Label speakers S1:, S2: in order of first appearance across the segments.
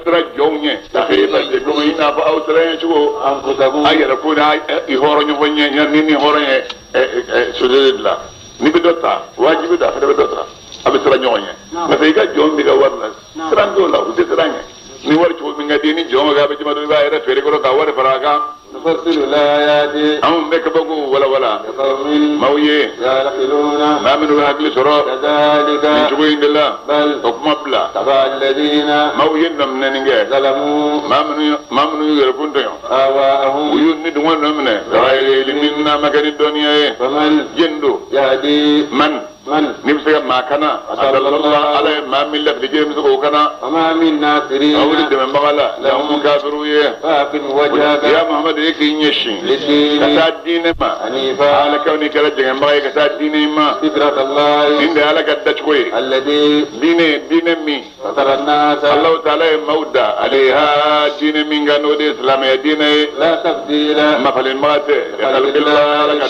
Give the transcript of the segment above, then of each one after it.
S1: Siran jɔnw ɲɛ takhwiifan komi i n'a fɔ aw siran cogo
S2: أنفسكم
S1: a yɛrɛ ko n'a i hɔrɔn ɲɔgɔn ɲɛ ni hɔrɔn ye sojɔ de bila n'i bɛ dɔ ta wajibi don a fana bɛ dɔ ta a bɛ siran ɲɔgɔn ɲɛ parce que i ka jɔn b'i ka wari la siran t'o la u tɛ siran ɲɛ ni wari cogo min ka di ni jɔn ka bɛ jama dɔ i b'a yɛrɛ feere kɔrɔ ka wari fara a kan
S2: نفصل الآيات
S1: anw bɛ kabako walawala
S2: لقوم
S1: maaw ye
S2: يعقلون
S1: maa minnu bɛ hakili sɔrɔ
S2: كذلك
S1: nin cogo in de la
S2: بل
S1: o kuma bila
S2: تبع الذين
S1: maaw ye nɔminɛni kɛ
S2: ظلموا
S1: maa minnu y'u yɛrɛ kun tɔɲɔ u
S2: آواءهم
S1: y'u ni dungɔ nɔ minɛ min n'a ma kɛ ni dɔnniya ye
S2: فمن
S1: jɛn don
S2: يهدي
S1: man
S2: من
S1: n'i bɛ se ka maa kana a ala ye maa min lafili jɛ bɛ se k'o kana
S2: وما من ناصرين
S1: aw wuli dɛmɛbaga la lahum kafiru ye
S2: فأقم وجهك
S1: ya Muhammadu e k'i ɲɛsin ka
S2: للدين
S1: taa diinɛ ma
S2: حنيفا
S1: ala kaw n'i kɛra jɛngɛnbaga ye ka taa diinɛ in ma
S2: فطرة الله
S1: nin de ye ala ka dacogo ye
S2: الذي
S1: diinɛ diinɛ min
S2: فطر الناس
S1: Allahu taala ye maaw da alayha diinɛ min kan n'o de ye silamɛya diinɛ ye
S2: لا تبديل
S1: mafalenbaga tɛ ala ka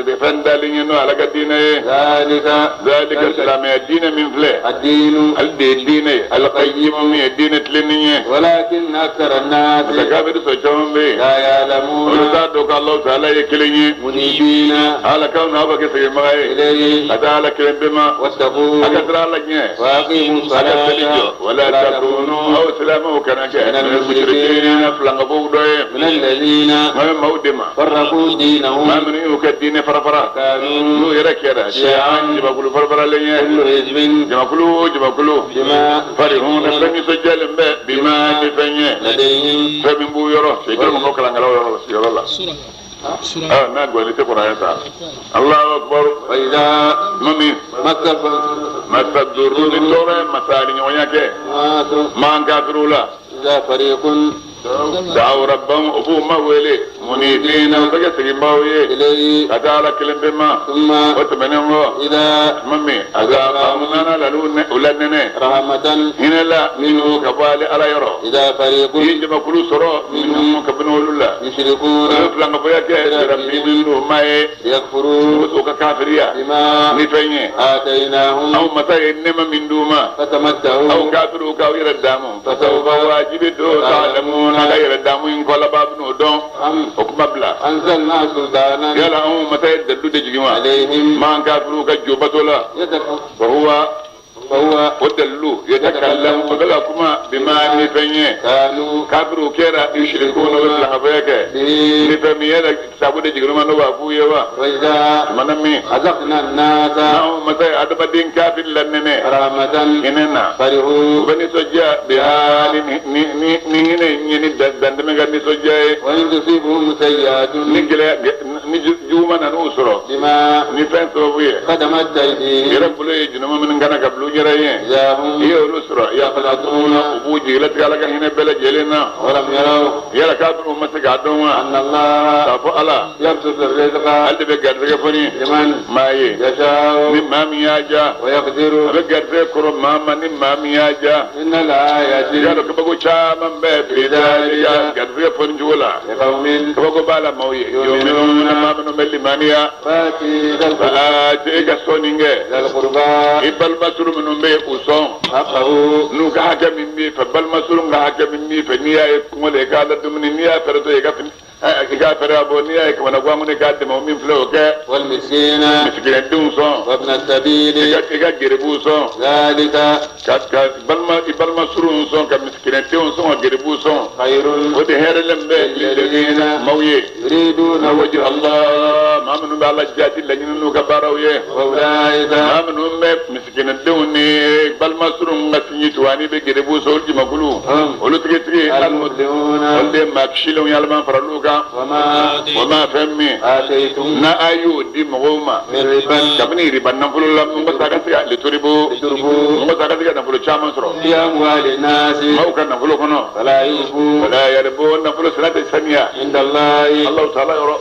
S1: da fɛn dalen ye n'o ye ala ka diinɛ ye
S2: ذلك
S1: zalika silamɛya diinɛ min filɛ
S2: الدين
S1: ale de ye diinɛ ye alqayyim min ye diinɛ tilennen ye
S2: ولكن أكثر الناس
S1: parce que kafiri sɔn caman bɛ yen
S2: لا
S1: olu
S2: يعلمون
S1: t'a dɔn ko Allahu taala ye kelen ye
S2: منيبين
S1: ala k'aw n'aw ka kɛ seginbaga ye
S2: إليه
S1: ka taa ala kelen pe ma a
S2: واتقوه
S1: ka siran ala ɲɛ
S2: وأقيموا
S1: a ka seli jɔ
S2: الصلاة
S1: wala takunu aw silamɛw kana kɛ
S2: Minal
S1: mushrikina filankafow dɔ ye
S2: من الذين
S1: maa bɛ maaw de ma
S2: فرقوا
S1: maa
S2: دينهم
S1: minnu y'u ka diinɛ fara fara
S2: كانوا
S1: n'u yɛrɛ kɛra siya'an jamakulu fara faralen ye
S2: كل حزب
S1: jamakulu o jamakulu
S2: بما
S1: farihun fɛn nisɔndiyalen bɛ bima ni fɛn ye
S2: لديهم
S1: fɛn min b'u yɔrɔ seyidina mɔgɔw kalankɛlaw yɔrɔ la sigiyɔrɔ la ah n'a gɔli tɛ kɔrɔ ye sa Allahu akbar
S2: وإذا
S1: tuma min
S2: مس
S1: masa duuru ni tɔɔrɔ ye masa ni ɲɔgɔnya kɛ
S2: الناس
S1: man kafiriw la
S2: إذا فريق
S1: da'u rabbahum u b'u ma wele munibina u bɛ kɛ seginbaaw ye
S2: إليه
S1: ka taa ala kelen pe ma
S2: ثم
S1: o tɛmɛnen kɔ
S2: إذا
S1: tuma min azabahum nana la u la nɛnɛ
S2: رحمة
S1: hinɛ la minnu ka bɔ ale ala yɔrɔ
S2: إذا فريق
S1: i ye jamakulu sɔrɔ minnu kabini olu la
S2: يشركون
S1: olu ye filankafoya kɛ rabbihim n'u ma ye u
S2: ليكفروا
S1: bɛ se u ka kafiriya
S2: بما
S1: ni fɛn ye
S2: آتيناهم
S1: aw masa ye nɛɛma min d'u ma aw
S2: فتمتعوا
S1: kafiriw k'aw yɛrɛ daamu fasawfa wajibi don ta'lamuna ka yɛrɛ daamu in kɔlaba bɛn'o dɔn
S2: أم
S1: o kuma bila
S2: أنزلنا سلطانا
S1: yala anw masa ye dalilu de jigin wa
S2: عليهم
S1: m'an kafiriw ka jobato la
S2: يتك-
S1: wa huwa
S2: فهو
S1: o dalilu yatakallamu o bɛ ka kuma bima ni fɛn ye
S2: كانوا
S1: kafiriw kɛra yushrikuna u bɛ filankafoya kɛ
S2: به
S1: ni fɛn min yɛrɛ kitabu de jiginna ma n'o b'a f'u ye wa
S2: وإذا
S1: tumana min
S2: أذقنا الناس
S1: n'anw masa ye adamaden kafiri la nɛnɛ
S2: رحمة
S1: hinɛ na u
S2: فرحوا
S1: bɛ nisɔndiya biha ni ni ni ni hinɛ ye ni dantɛmɛ ka nisɔndiya ye
S2: وإن تصيبهم سيئة
S1: ni gɛlɛya ni juguman nan'u sɔrɔ
S2: بما
S1: ni fɛn sababu ye
S2: قدمت أيديهم
S1: yɛrɛ bolo ye jurumu minnu kana ka bila u yɛrɛ ye
S2: إذا
S1: i
S2: هم
S1: ye olu sɔrɔ yaqnatuna u b'u jigilatigɛ ala ka hinɛ bɛɛ lajɛlen na
S2: ولم يروا
S1: yala kafiriw ma se k'a dɔn wa
S2: أن الله
S1: k'a fɔ ala
S2: يبسط الرزق
S1: ale de bɛ garisɛgɛ foni
S2: لمن
S1: maa ye ni
S2: يشاء
S1: maa min y'a diya a
S2: ويقدر
S1: bɛ garisɛgɛ kɔrɔ maa ma ni maa min y'a diya
S2: إن الآيات
S1: i y'a dɔn kabako caman bɛ fi dhalika garisɛgɛ foni cogo la
S2: لقوم
S1: kabako b'a la maaw ye yu'minuna maa minnu bɛ limaniya
S2: فاتي ذا القربى
S1: aa e ka sɔnni kɛ
S2: ذا القربى
S1: i balima surun minnu bɛ yen u sɔn
S2: حقه
S1: n'u ka hakɛ min b'i fɛ balima surun ka hakɛ min b'i fɛ n'i y'a ye kɔngɔ la i k'a la dumuni n'i y'a fɛrɛ to i ka fini i k'a fɛrɛ a bɔ n'i y'a ye kamanagan kɔnɔ i k'a dɛmɛ o min filɛ o kɛ
S2: والمسكين
S1: misikinɛdenw sɔn
S2: وابن
S1: i
S2: السبيل
S1: ka i ka geribuw sɔn
S2: ذلك
S1: ka ka balima i balima surunw sɔn ka misikinɛdenw sɔn ka geribuw sɔn
S2: خير
S1: o de hɛrɛlen bɛ lilladina maaw ye
S2: يريدون
S1: na
S2: وجه
S1: wajhu Allah maa minnu bɛ ala jaati laɲini n'u ka baaraw ye
S2: وأولئك
S1: maa minnu bɛ misikinɛdenw ni balima surunw ka sinji tugu ani bɛ geribuw sɔn olu jamakulu
S2: هم
S1: olu tigitigi
S2: المسلمون
S1: olu de ye maa kisilenw ye ala m'an fara olu kan
S2: وما
S1: o ma fɛn min
S2: آتيتم
S1: n'a a y'o di mɔgɔw ma
S2: من ربا
S1: kabini riba nafolo la mɔgɔ ta ka se ka letoribo
S2: لتربوا
S1: mɔgɔ ta ka se ka nafolo caman sɔrɔ
S2: في أموال الناس
S1: maaw ka nafolo kɔnɔ
S2: فلا يوفوا
S1: ولا يربو نفلو سنة السنية
S2: عند الله
S1: الله تعالى يرى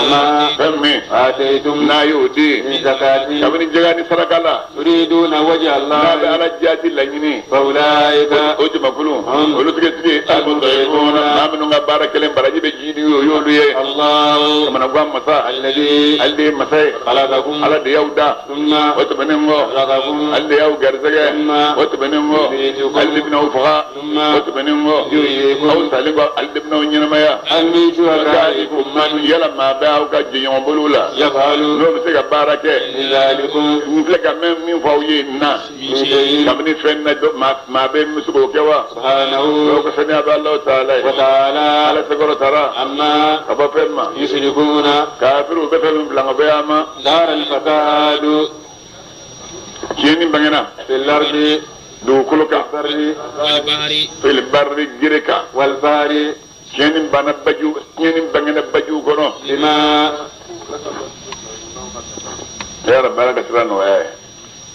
S2: وما
S1: فمي
S2: آتيتم
S1: نا يودي
S2: من زكاة
S1: كمن جغاني سرق الله
S2: تريدون وجه الله
S1: لا على جاتي لنيني
S2: فأولئك
S1: أوجما كلهم ولو تكتري المضعفون ما منهم بارك لهم براجي بجيني يولي
S2: الله
S1: كما نقوم مساء
S2: الذي
S1: مساء
S2: خلقكم
S1: على ديودا
S2: ثم
S1: وتبنمو
S2: خلقكم
S1: اللي يو غرزغه
S2: ثم
S1: وتبنمو اللي بنو فغا
S2: ثم
S1: وتبنمو
S2: يحييكم
S1: أو سالكو اللي بنو ينميا
S2: هل من شركائكم
S1: من يلا ما باو كجيون بلولا
S2: يفعل
S1: نو بسيغا باركه
S2: من ذلكم
S1: نفلك من فوي الناس
S2: من شيء
S1: كمني فن ما بين مسبو كوا
S2: سبحانه
S1: لو كسني أبا الله تعالى
S2: وتعالى
S1: على سكر ترى
S2: أما
S1: أبا فما
S2: يشركون
S1: كافر وبفهم بلغ بياما
S2: دار الفساد
S1: كيني بغنا
S2: في الأرض
S1: دوكلوكا
S2: والبر
S1: في البر جريكا
S2: والبحر
S1: كيني بنا بجو كيني بغنا بجو كونو
S2: بما
S1: يا رب انا كسرانو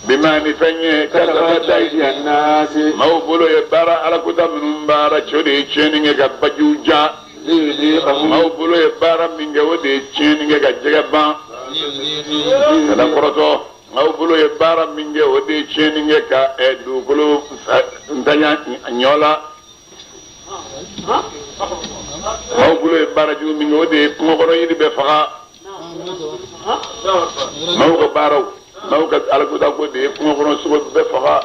S1: بما نفني
S2: كسبت أيدي الناس
S1: ما هو بولو يبارا على كوتا من بارا تشودي كيني بجو جا
S2: ليذيقهم
S1: ما هو بولو يبارا من جودي كيني جا كذا كرتو ما هو بولو يبارا من جودي كيني كا دوكلو ntanya nyola ما هو بولو يبارا جو من جودي كم يدي بفقا ما هو كبارو ما هو على كوتا كودي كم كرو سو بفقا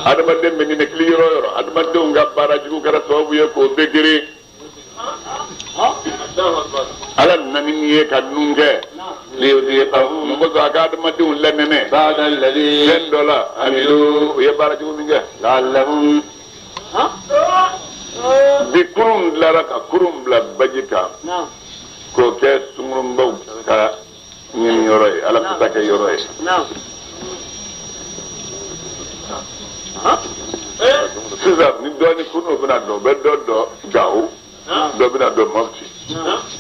S1: هذا ما دم من نكلي يرو يرو هذا ما دم كبارا جو كرا سو بيه كودي كري على نني كنونجة
S2: ليذيقهم
S1: مقصد ما دون لنني
S2: بعد الذي
S1: $10
S2: عملوا
S1: يبارا جو منجا
S2: لعلهم
S1: بكرم لرك كرم لبجيكا كوكا سمرم بو كا نين يروي على كتاك يروي سيزا ندوني كونو بنا دو بدو دو جاو دو بنا دو مفتي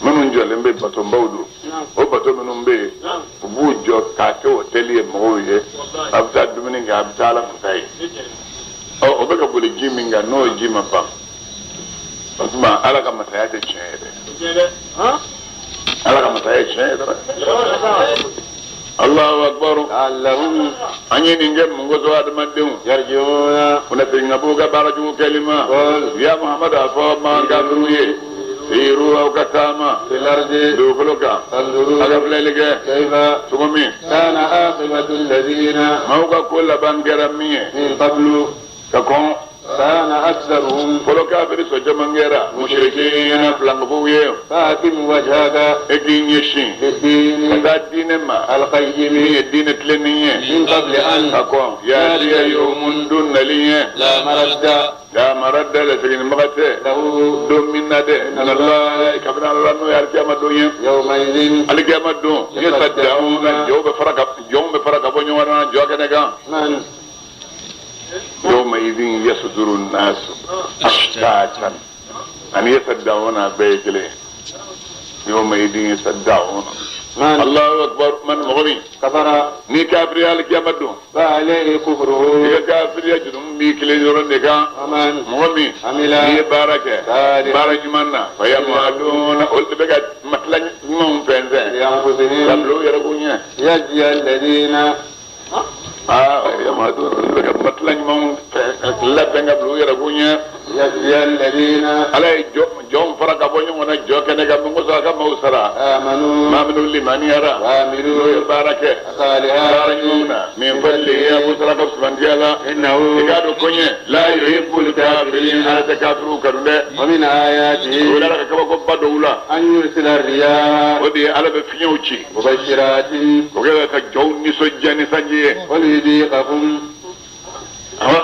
S1: منو njɔlen bɛ batonbaw don o bato minnu bɛ yen u b'u jɔ k'a kɛ hôtel ye mɔgɔw ye a bɛ taa dumuni kɛ a bɛ taa ala fasa ye ɔ o bɛ ka boli ji min kan n'o ji ma ban o tuma ala ka masaya tɛ tiɲɛ ye dɛ ala ka masaya ye tiɲɛ ye dɛ Allahu akbar
S2: لعلهم
S1: an ye nin kɛ mun kosɔn adamadenw
S2: يرجعون
S1: o na segin ka bɔ u ka baara jugu kɛli ma ya Muhammadu a fɔ ma kafiriw ye سيروا أو كتاما
S2: في الأرض
S1: دوكلوكا
S2: فانظروا
S1: أغفلالك
S2: كيف
S1: تقومي
S2: كان عاقبة الذين
S1: موقع كل بانجرمية
S2: من قبل
S1: ككون
S2: كان أكثرهم
S1: فلو كافر سجمانجرا مشركين فلانقفوية
S2: فأتم وجهك
S1: الدين يشين
S2: للدين
S1: كذا الدين ما
S2: القيم
S1: الدين تلنية
S2: من قبل أن
S1: ككون يأتي يوم دون لي
S2: لا مرد
S1: لا مرد لسجن مغتة
S2: له
S1: دون منا ده إن الله كبر الله إنه يرجع مدنيا
S2: يومئذ
S1: القيامة مدون يصدقون يوم بفرق يوم بفرق أبو نيوانا جوكنا
S2: من
S1: يومئذ يصدر الناس أشتاتا أن يصدقون بيتله يومئذ يصدقون
S2: من
S1: الله أكبر من مغني
S2: كفر
S1: ني كافر القيامة دون
S2: فعليه كفره
S1: يا كافر يجدون بيكلي يورن دكا
S2: ومن
S1: مغني
S2: عمل
S1: ني بارك
S2: صالحا
S1: بارك منا فيمعدون قلت بقى مثلا نوم فنزين
S2: لأنفسهم
S1: قبلوا يرقوني
S2: يجزي الذين
S1: يا مادون مثلا نوم لا بنقبلوا يرقوني
S2: يجزي الذين
S1: على جوم فرق أبو يوم أنا جو كنا كم مسا كم مسرا
S2: آمنوا
S1: ما منو اللي ماني يرى
S2: وعملوا
S1: بارك
S2: الصالحات
S1: من فضله يا مسرا كم سبحان
S2: إنه
S1: يكادو كوني لا يحب الكافرين هذا كافروا كرنده
S2: ومن آياته
S1: ولا لك كم كم
S2: أن يرسل الرياح
S1: ودي على بفيوتشي
S2: مبشرات
S1: وكذا كجو نسجني سنجي
S2: وليذيقكم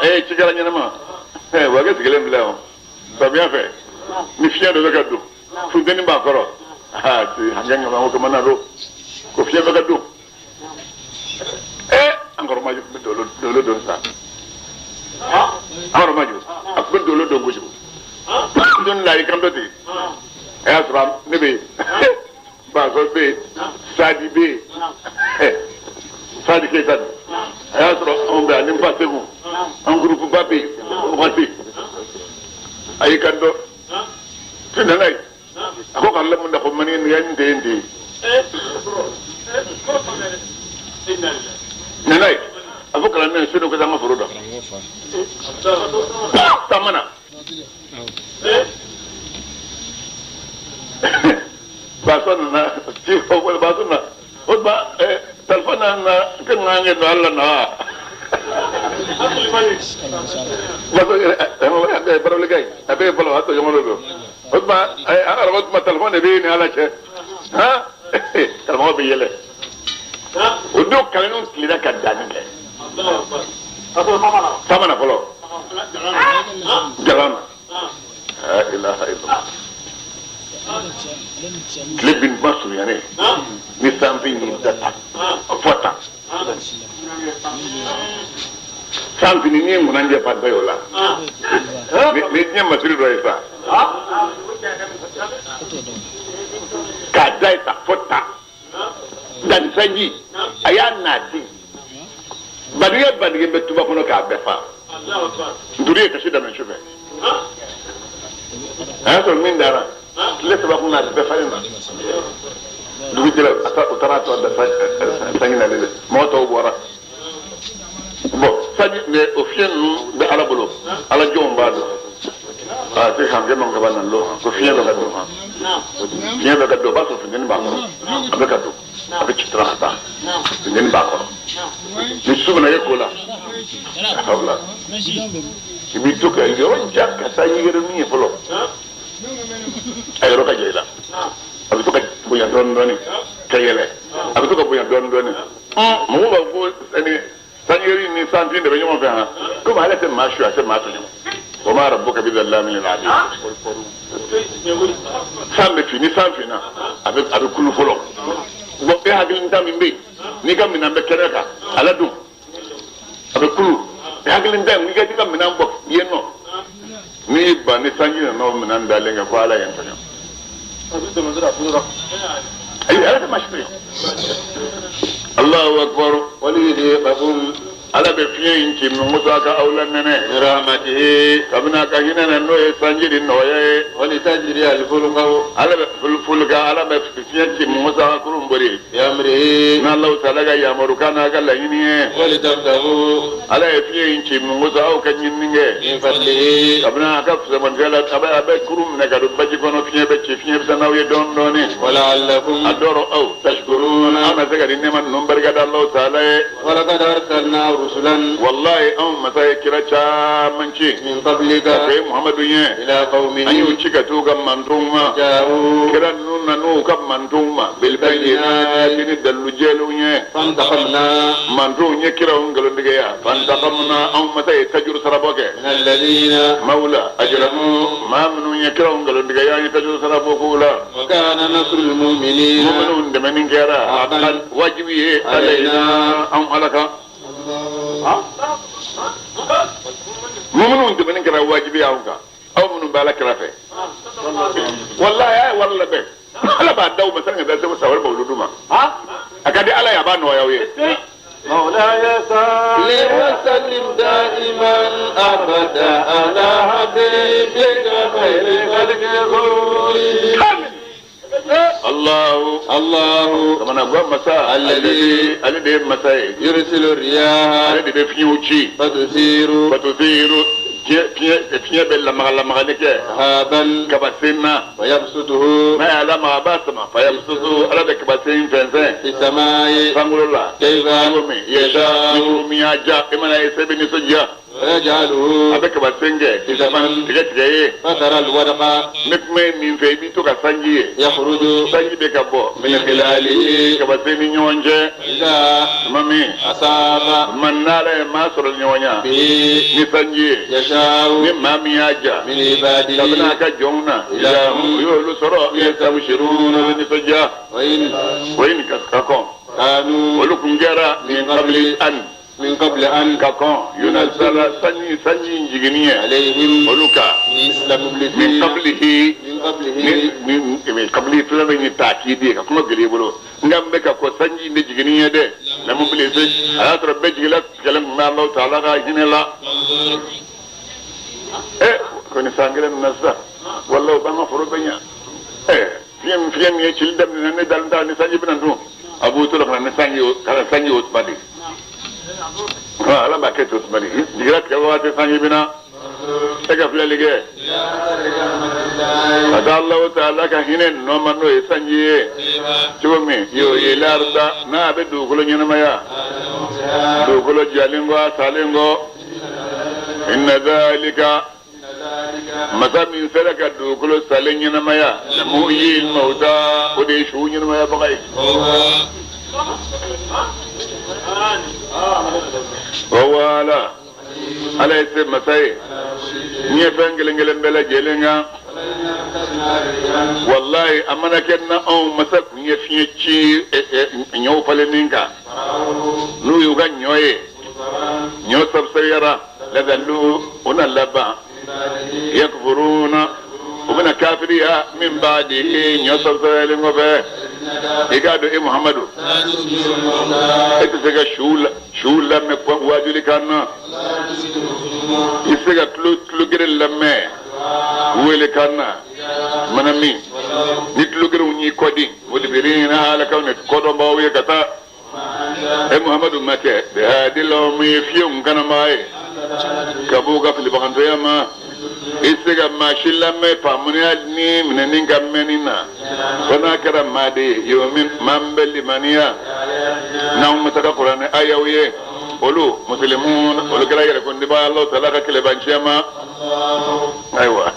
S1: إيه تكلم يا نما إيه وقت تكلم لهم سامي أفهم ni fiɲɛ dɔ bɛ ka don funteni b'a kɔrɔ aa hakɛ ŋa ko kamana don ko fiɲɛ bɛ ka don an kɔrɔ ma bɛ dolo don sa an kɔrɔ ma jɔ a tun bɛ dolo don kojugu don la i kan dɔ tigɛ a y'a sɔrɔ ne bɛ yen Bazɔ bɛ yen Sadi bɛ yen Sadi Keyita a y'a sɔrɔ anw bɛ yan ni n fa Segu an gurupuba bɛ yen o waati a y'i kan dɔ I nana ye a ko k'ale mun da ko mani ni yan den den nana ye a ko kalanden su dɔ ko taa n ka foro da taamana baso nana ci wala baso na o ba téléphone na ke ngange no alla na baso eh barole gay abe bolo hato yongolo do o ba ara o ma téléphone be ni ala che ha téléphone be yele o do kalenu tilida ka dani ke tamana folo jalana la ilaha illallah tile bin ma surunyane ni sanfin y'i da ta fɔ tan sanfini n'i ye ŋunajɛ fa da o la ni diɲɛ masiri dɔ ye sa k'a da ye ta fɔ tan danni sanji a y'a naati badigɛ badigɛ bɛ tuba kɔnɔ k'a bɛɛ fa nturi ye kasi daminɛ su fɛ a y'a sɔrɔ min dara tile saba kun na bɛɛ falen na dugu jɛra u taara tɔ da sanji nalen dɛ mɔgɔ tɔw bɔra bɔn sanji mɛ o fiɲɛ ninnu bɛ ala bolo ala jɔnw b'a dɔn aa sisan kɛ man kaba nan lo ko fiɲɛ bɛ ka don han fiɲɛ bɛ ka don o b'a sɔrɔ funteni b'a kɔrɔ a bɛ ka don a bɛ citira ka taa funteni b'a kɔrɔ ni su bɛna ye ko la sabula i b'i to ka yɔrɔ jan ka taa yɛrɛ min ye fɔlɔ a yɔrɔ ka jɛ i la a bɛ to ka bonya dɔɔni dɔɔni ka yɛlɛ a bɛ to ka bonya dɔɔni dɔɔni mɔgɔw b'a fɔ ko sanjeri ni sanfin de bɛ ɲɔgɔn fɛ han komi ale tɛ maa su a tɛ maa tɔɲɔ o ma rabbuka bi dhallamin lil abid san bɛ fin ni san finna a bɛ kulu fɔlɔ bɔn e hakilintan min bɛ yen n'i ka minɛn bɛ kɛnɛ kan a la dun a bɛ kulu e hakilintan n'i ka t'i ka minɛn bɔ yen nɔ n'i ban ni sanji nana o minɛn dalen kan ko ala ye n tɔɲɔ ayi ala tɛ maa si tɔɲɔ Allahu akbar
S2: waliyudhiqakum
S1: ala bɛ fiɲɛ in ci musa ka aw la nɛnɛ
S2: rahmatihi
S1: kabini a ka hinɛ na n'o ye sanji de nɔgɔya ye
S2: walitajri alfulka
S1: ala bɛ fulka ala bɛ fiɲɛ ci musa ka kurun bori
S2: bi amrihi
S1: n'Alahu taala ka yamaru kan n'a ka laɲini ye
S2: walitabtagu
S1: ala ye fiɲɛ in ci musa aw ka ɲinini kɛ
S2: min fadlihi
S1: kabini a ka fisamantiya la a bɛ kurun minɛ ka don baji kɔnɔ fiɲɛ bɛ ci fiɲɛ bɛ taa n'aw ye dɔɔni dɔɔni
S2: wala'allakum
S1: a dɔrɔ aw tashkuruna aw na se ka nin nɛɛma ninnu barika da Alahu taala ye
S2: walaqad arsalna rusulan
S1: wallahi anw masa ye kira caman ci
S2: min qablika
S1: ka kɛ Muhamadu ye
S2: ila qaumihi
S1: an y'u ci ka t'u ka mantonw ma
S2: ja'u
S1: kira ninnu nan'u ka mantonw ma bilbayyinati ni dalilu jɛlenw ye
S2: fantaqamna
S1: mantonw ye kiraw nkalontigiya fantaqamna anw masa ye tajuru sarabɔ kɛ
S2: min alladhina
S1: mawla ajramu maa minnu ye kiraw nkalontigiya an ye tajuru sarabɔ k'u la
S2: wa kana nasrul mu'minina
S1: mu'minun dɛmɛni kɛra wajibi ye alayna anw ala kan minnu dɛmɛni kɛra wajibi y'anw kan aw minnu bɛ ala kɛrɛfɛ walahi a ye wari labɛn ala b'a d'aw ma sani ka taa segu san wɛrɛ b'olu d'u ma a ka di ala ye a b'a nɔgɔya aw ye.
S2: مولاي صل وسلم دائما ابدا على حبيبك خير خلق كلهم
S1: الله
S2: الله
S1: كما نقول مساء الذي مساء
S2: يرسل الرياح
S1: الذي بفيوتشي فتثير fiɲɛ bɛ lamaga lamagali kɛ
S2: sahaban
S1: kabasen na
S2: fayabsutuhu
S1: n'a y'a lamaga a b'a sama fayabsutuhu ala bɛ kabasen fɛnsɛn
S2: fi samaa'i
S1: sankolo la
S2: kayfa
S1: cogo min
S2: yasha'u
S1: ni min y'a ja i mana ye se bɛ nisɔndiya
S2: ويجعله
S1: a bɛ kabasen kɛ
S2: كسفا
S1: tigɛ tigɛ ye
S2: فترى الودق
S1: ne kuma ye min fɛ i b'i to ka sanji ye
S2: يخرج
S1: sanji bɛ ka bɔ
S2: من خلاله
S1: kabasen ni ɲɔgɔn cɛ
S2: إذا
S1: tuma min
S2: أصاب
S1: tuma n'ala ye maa sɔrɔ ɲɔgɔn ya
S2: به
S1: ni sanji ye
S2: يشاء
S1: ni maa min y'a ja
S2: من عباده
S1: kabini a ka jɔnw na u y'olu sɔrɔ
S2: يستبشرون
S1: u bɛ nisɔndiya
S2: وإن
S1: o ye nin ka kɔn
S2: كانوا
S1: olu kun kɛra
S2: من قبل
S1: an
S2: من قبل أن
S1: ka kɔn yunazala sanji sanji in jiginni ye
S2: عليهم
S1: olu ka
S2: مثل
S1: min
S2: مبلسين
S1: qablihi
S2: من قبله
S1: ni qabli fila bɛ nin taakidi ye ka kuma gɛlɛya i bolo nka n bɛ ka fɔ sanji in de jiginni ye dɛ la mubilisi a y'a sɔrɔ bɛɛ jigila kɛlɛ min bɛ Alahu taala ka hinɛ la. ko ni san kelen na sisan wala o b'an ka foro bɛɛ ɲa fiɲɛ min ye cili daminɛ ne dalen t'a ni sanji bɛna dun a b'u to la ka na ni sanji o ka na sanji o tuma de ala b'a kɛ ten o tuma de jigira tigɛ wagati sanji bɛna e ka filɛli kɛ ka taa Alahu taala ka hinɛ nɔ ma n'o ye sanji ye cogo min y'o ye laarida n'a bɛ dugukolo ɲɛnamaya dugukolo jalen kɔ a salen kɔ inna zalika masa min sera ka dugukolo salen ɲɛnamaya lamuhyil mawta o de ye su ɲɛnamayabaga ye wa wala ala ye se masa ye n ye fɛn kelen kelen bɛɛ lajɛlen kan walayi a mana kɛ na anw masa kun ye fiɲɛ ci ɲɔw falenni kan n'u y'u ka ɲɔ ye ɲɔ sabisabiyara ladalu o na laban yakfuruna u bɛna kafiriya min b'a di ɲɔ sabisabiyalen kɔfɛ i k'a dɔn e Muhamadu e tɛ se ka su lamɛn wajuli kan na i tɛ se ka tulogere lamɛn wele kan na mana min ni tulogerew y'i kɔdi o de bɛ na ala kaw ni kɔdɔnbaaw ye ka taa e Muhamadu ma kɛ bihadilɔmu ye fiyewu kanama ye ka b'u ka filibagantɔya ma i tɛ se ka maa si lamɛn faamuya ni minɛni ka mɛnni na fo n'a kɛra maa de ye yomi maa min bɛ limaniya n'anw ma se ka kuranɛ ayaw ye olu musilimu olu kɛra yɛrɛkundibaa Alahu taala ka kɛlɛbanciya ma ayiwa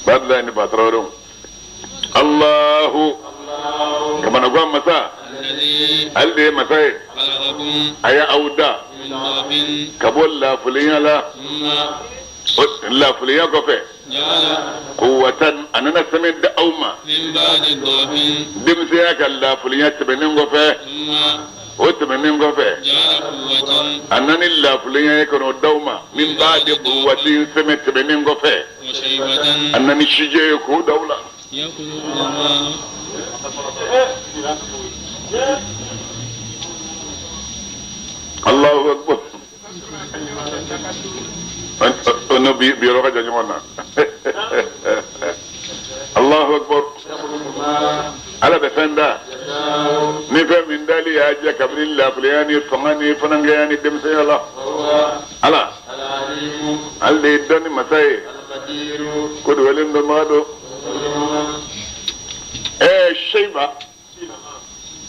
S1: Abudulayi ni Batarawerew Alahu kamanagan masa ale de ye masa ye a ye aw da ka bɔ lafulenya la lafulenya kɔfɛ quwwatan a nana sɛmɛ da aw ma denmisɛnya ka lafulenya tɛmɛnen kɔfɛ o tɛmɛnen kɔfɛ a nana lafulenya ye ka n'o d'aw ma min ba'di quwwatin sɛmɛ tɛmɛnen kɔfɛ a nana sijɛ ye k'o d'aw la. Allahu akbar. Ono bi yɔrɔ ka jan ɲɔgɔn na. Allahu akbar. Ala bɛ fɛn da. Ni fɛn min dali y'a jɛ kabini lafilenya ni fanga ni fanankɛya ni denmisɛnya la. Ala. Ale de ye dɔnni masa ye. Ko dugalen dɔnbaga don. Shayba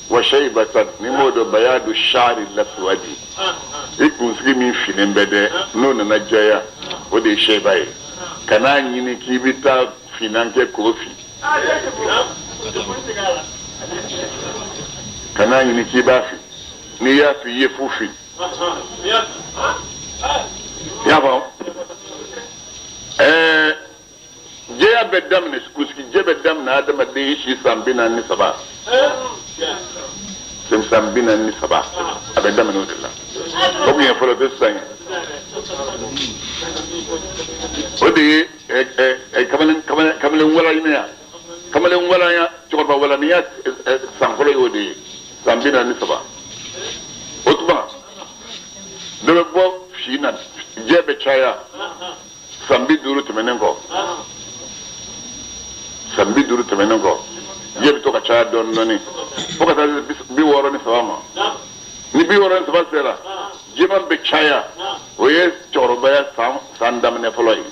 S1: wa shaybatan ni m'o dɔn bayadu shari laswadi i kunsigi min finnen bɛ dɛ n'o nana jɛya o de ye shayba ye kan'a ɲini k'i bɛ taa finan kɛ k'o fin kan'a ɲini k'i b'a fin n'i y'a fin i ye fu fin i y'a faamu jɛya bɛ daminɛ kunsigi jɛ bɛ daminɛ adamaden si san 43 san 43 a bɛ daminɛ o de la o kun ye fɔlɔ tɛ sisan ye o de ye kamalen walanya kamalen walanya cɛkɔrɔba walaniya san fɔlɔ y'o de ye san 43 o tuma dɔ bɛ bɔ si na jɛ bɛ caya san 50 tɛmɛnen kɔ san 50 tɛmɛnen kɔ jɛ bɛ to ka caya dɔɔni dɔɔni fo ka taa se 63 ma ni 63 sera jɛman bɛ caya o ye cɛkɔrɔbaya san daminɛ fɔlɔ ye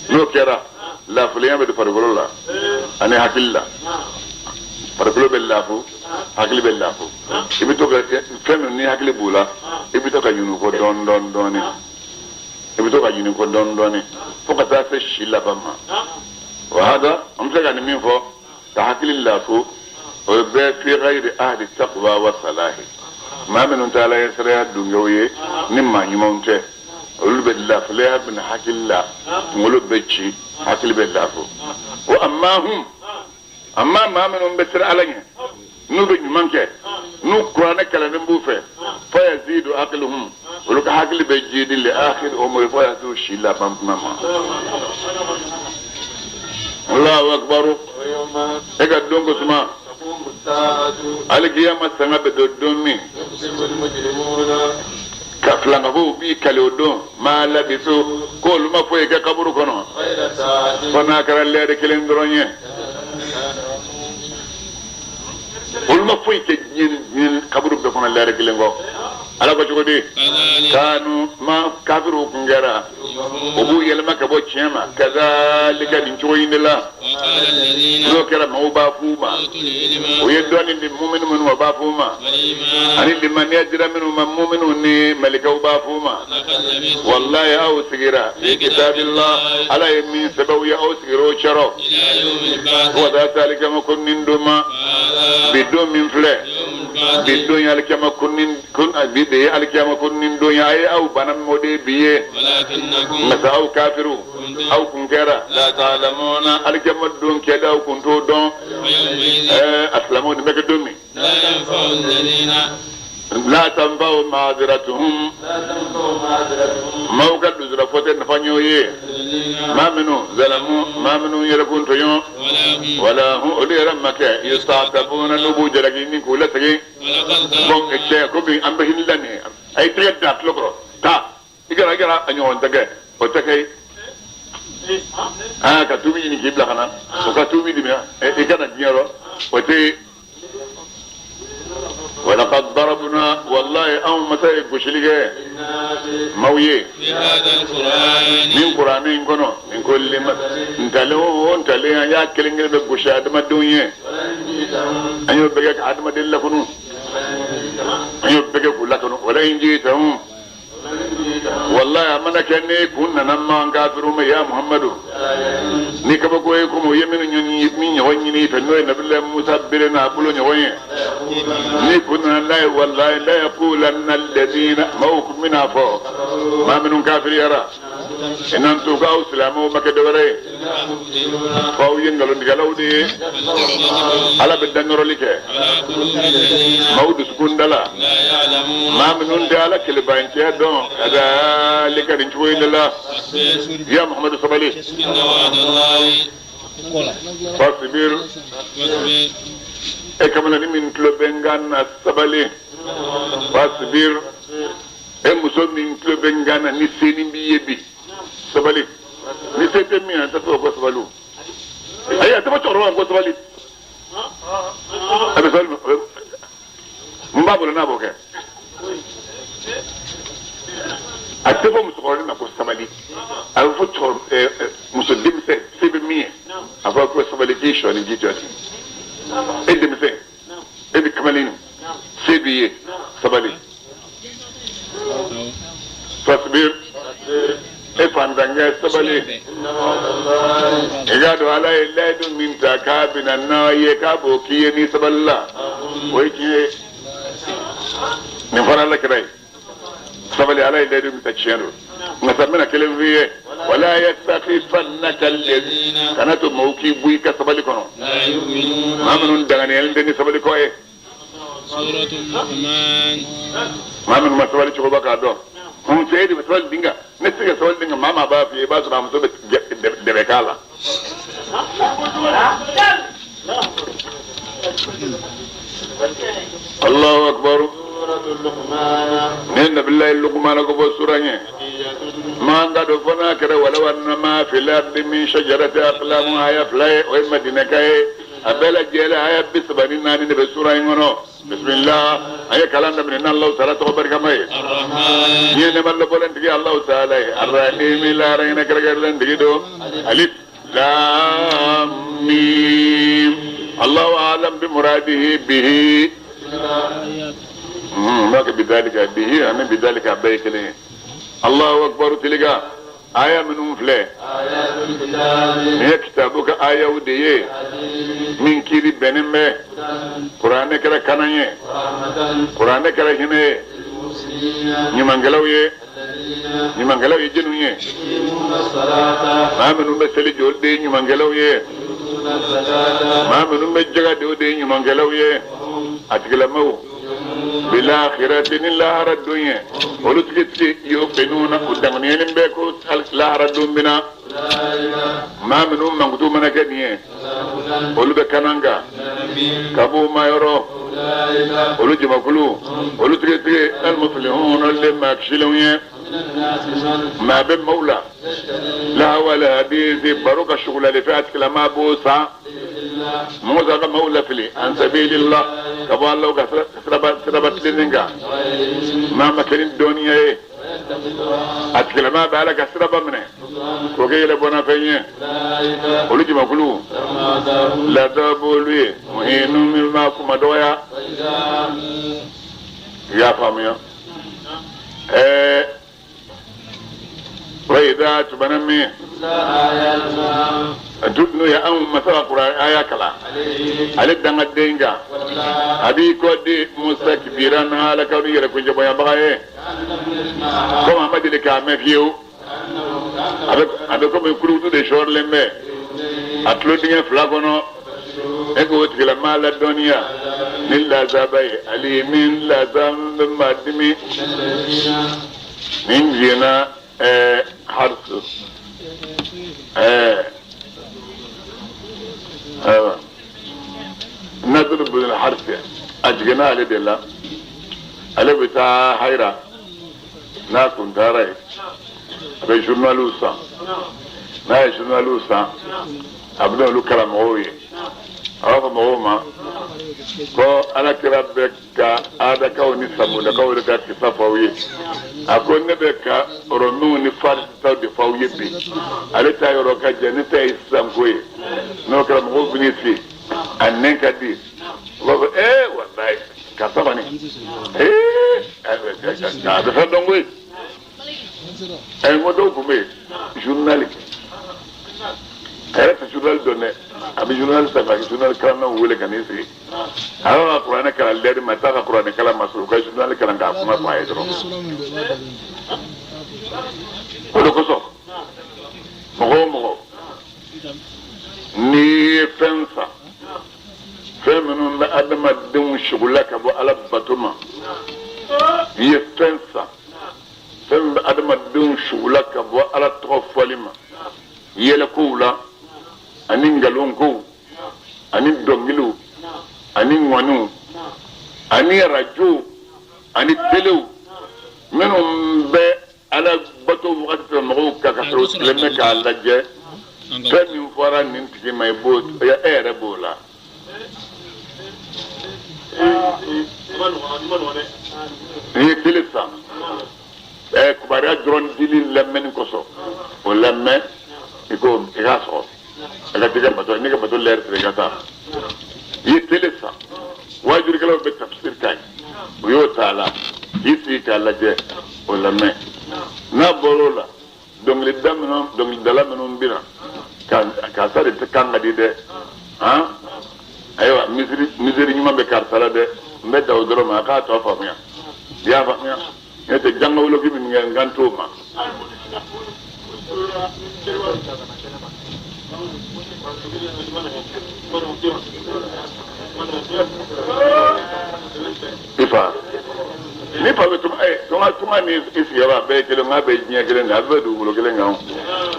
S1: n'o kɛra lafilenya bɛ don farikolo la ani hakili la farikolo bɛ lafu hakili bɛ lafu i bɛ to ka fɛn min ni hakili b'o la i bɛ to ka ɲinɛ o kɔ dɔɔni dɔɔni dɔɔni i bɛ to ka ɲinɛ o kɔ dɔɔni dɔɔni fo ka taa se si laban ma. O hada an bɛ se ka nin min fɔ ka hakili lafu o bɛɛ fi ghayri ahli taqwa wa salahi maa minnu tɛ ala ɲɛsiranya dungew ye ni maa ɲumanw tɛ olu bɛ lafilenya bɛna hakili la kunkolo bɛ ci hakili bɛ lafu wa amma hum amma maa minnu bɛ siran ala ɲɛ n'u bɛ ɲuman kɛ n'u kuranɛ kalannen b'u fɛ fa yazidu aqluhum olu ka hakili bɛ jiidi li akhir umri fo ka t'u si laban tuma ma. Allahu akbar. E ka don ko suma alikiyama sanga bɛ don don min Ka filankafow b'i kale o don maa labisu k'olu ma foyi kɛ kaburu kɔnɔ fo n'a kɛra lɛri kelen dɔrɔn ye olu ma foyi kɛ diɲɛ kaburu bɛɛ kɔnɔ lɛri kelen kɔ ala ko cogo di kanu ma kafiriw kun kɛra o b'u yɛlɛma ka bɔ tiɲɛ ma kazalika nin cogo in de la n'o kɛra maaw b'a f'u ma o ye dɔɔnin di mumini minnu ma o b'a f'u ma ani limaniya dira minnu ma muminiw ni malikaw b'a f'u ma walayi aw sigira fi kitabillah ala ye min sɛbɛn u ye aw sigira o cɛrɔ fo ka taa se alikiyama ko nin don ma bi don min filɛ bi don ye alikiyama ko nin bi de ye alikiyama ko nin don ye a ye aw bana min o de ye bi ye nka aw kafiriw aw kun kɛra la ta'lamuna alikiyama don kɛda aw kun t'o dɔn a silamɛw nin bɛ kɛ don min la tanfa'u ma'aziratuhum maaw ka dusura fɔ tɛ nafa ɲɛ o ye maa minnu zalamu maa minnu yɛrɛ kun tɔɲɔ wala hum olu yɛrɛ ma kɛ yusta'tabuna n'u b'u jalaki ni k'u lasegin bon cɛ komi an bɛ hinɛ la nin ye a ye tɛgɛ da tulo kɔrɔ taa i kana a ɲɔgɔn tɛ kɛ o tɛ kɛ aa ka tubi ɲini k'i bila ka na o ka tubi di i kana diɲɛ rɔ o tɛ ولقد ضربنا والله أو مسائل بشلية مويه
S2: في هذا القرآن
S1: من قرآن كنو من كل ما انتلو انتلي يا كلينغ بشاد ما الدنيا أيوة بقى عدم دل كنو أيوة بقى كل كنو ولا إن جيتهم والله أمنا كني كنا نما كافرون يا محمد نكبكويكم ويمن يمين يوني فنوي نبي الله موسى بلنا بلون يوني نكنا لا والله لا يقولن الذين موك منها فوق ما منهم كافر يرى إن أنتم قاو سلامو ما كدوري فاو ينقلون قالوا دي على بدنا نرولك مود سكون دلا ما منهم دلا كل بانكيا دون كذلك نشوي لله يا محمد صبالي فاصبر إكمل من كلوبنغان الصبالي فاصبر إمسون من كلوبنغان نسيني بيبي صبالي نسيت مين أنت تقول صبالو أي أنت ما تقرأ أنت صبالي أبي سؤال ما بقول أنا بقول أتفهم مسؤولين أقول سمالي أفوت مسلم سبب مية أفوت سمالي كيش ولا جيت ولا إيه مثلا إيه كمالين سبية سمالي فاصبر إفهم دنيا سمالي إذا على إلا من تكابنا الناي كابو كيني سبلا ويجي نفر الله كراي سبلي على اللي متشيرو نسمينا كلمة فيه ولا يستخفنك الذين كانت موكي بويك سبلي كونو
S2: لا يؤمنون
S1: ما منون دغنيال دني سبلي كوي
S2: سورة الرحمن
S1: ما من ما سبلي شو بقى دو هم سيدي بسبلي دينغا نسيك سبلي دينغا ماما با في باس ما مسوب دبكالا الله أكبر نين بالله اللقمان كبو سورة ما قد فنا كره ولو أن ما في الأرض من شجرة أقلام آية فلاي وإما كاي أبلا جيلا آية بسبانين ناني بسورة إنغنو بسم الله آية كلام من الله تعالى تخبر كماي
S2: الرحمن
S1: نين من لبولن تجي الله تعالى الرحيم لا رين كرجلن تجي دو ألف لام ميم الله أعلم بمراده به ما بذلك به أنا بذلك أبيك ليه الله أكبر تلقى آية من فلان هي كتابك آية ودية من كيري بنمة قرآن كرا كنانية قرآن كرا هنا نمانغلاوية نمانغلاوية جنوية ما منو مسألة جولدي نمانغلاوية ما منو مجرى دودي نمانغلاوية أتكلموا بالآخرة لا الدنيا ولتكت يوقنون قدامنين بكو لا الدنيا ما منهم من قدومنا كنيه ولو بكنانغا كابو ما يرو Olu jamakulu olu tigɛtigɛ alimufilihun olu de maa kisilenw ye maa bɛ maaw la lahawal hadisi baro ka sugulali fɛn a tigilamaa b'o san mɔgɔ ka maaw lafili an sabilillah ka bɔ Ala ka siraba tilennen kan n'a ma kɛ ni dɔnniya ye a tigilamaa bɛ Ala ka siraba minɛ k'o kɛ yɛlɛbɔnnafɛn ye olu jamakulu laada b'olu ye muhinu min b'a kuma dɔgɔya i y'a faamuya wa idha tubana min n'o ye anw masa ka kuran aya kalan ale dangaden kan a b'i kɔ di mustakbiran ala ka ni yɛrɛ kunjɛbɔnyabaga ye komi a ma deli k'a mɛn fiyewu a bɛ komi kurukutu de sɔɔrilen bɛ a tulo dingɛ fila kɔnɔ e k'o tigilamaa ladɔnniya ni lazaba ye alimin lazaba bɛ maa dimi nin jiginna harsu ayiwa Nadr bin Harsi a jiginna ale de la ale bɛ taa hayira n'a kun taara yen a bɛ journaliw san n'a ye journaliw san a bɛ n'olu kalan mɔgɔw ye a b'a fɔ mɔgɔw ma ko ala kira bɛ ka adakaw ni samudakaw de ka kisa fɔ aw ye a ko ne bɛ ka ɔrɔmiw ni farisitaw de fɔ aw ye bi ale ta yɔrɔ ka jan ne ta ye sisan ko ye n'o kɛra mɔgɔw bɛ n'i sigi a nɛn ka di u b'a fɔ ee walayi karisa kɔni ee a bɛ fɛn dɔn koyi ɛ n ko dɔw tun bɛ yen journal a yɛrɛ tɛ journal dɔn dɛ a bɛ journal ta ka journal kalannaw wele ka n'i sigi a b'a ka kuranɛ kalan lɛri ma a t'a ka kuranɛ kalan ma sɔrɔ u ka journal kalan k'a kuma fɔ a ye dɔrɔn o de kosɔn mɔgɔ o mɔgɔ n'i ye fɛn san fɛn minnu bɛ adamadenw sugula ka bɔ ala bato ma n'i ye fɛn san fɛn min bɛ adamadenw sugula ka bɔ ala tɔgɔ fɔli ma yɛlɛkow la ani nkalonkow ani dɔnkiliw ani ŋɔniw ani arajow ani telew minnu bɛ ala bato wagati sɔrɔ mɔgɔw kan ka sɔrɔ u sigilen bɛ k'a lajɛ fɛn min fɔra nin tigi ma i b'o e yɛrɛ b'o la n'i ye tele san kibaruya dɔrɔn dili lamɛnni kosɔn o lamɛn i ko i k'a sɔgɔ i ka t'i ka bato n'i ka bato lɛri sera i ka taa i ye tele san wajulikɛlaw bɛ tafsir k'a ye u y'o ta a la k'i sigi k'a lajɛ o lamɛn n'a bɔr'o la dɔnkilida minnu dɔnkilidala minnu bɛ na karisa de tɛ kan ka di dɛ han ayiwa misiri ɲuman bɛ karisa la dɛ n bɛ dan o dɔrɔn ma a k'a tɔ faamuya i y'a faamuya n'o tɛ jangawoloki min kɛ n kan t'o ma. I fa ni fa bɛ tunga tunga ni i sigiyɔrɔ a bɛɛ ye kelen n'a bɛɛ ye diɲɛ kelen de a bɛɛ bɛ dugukolo kelen kan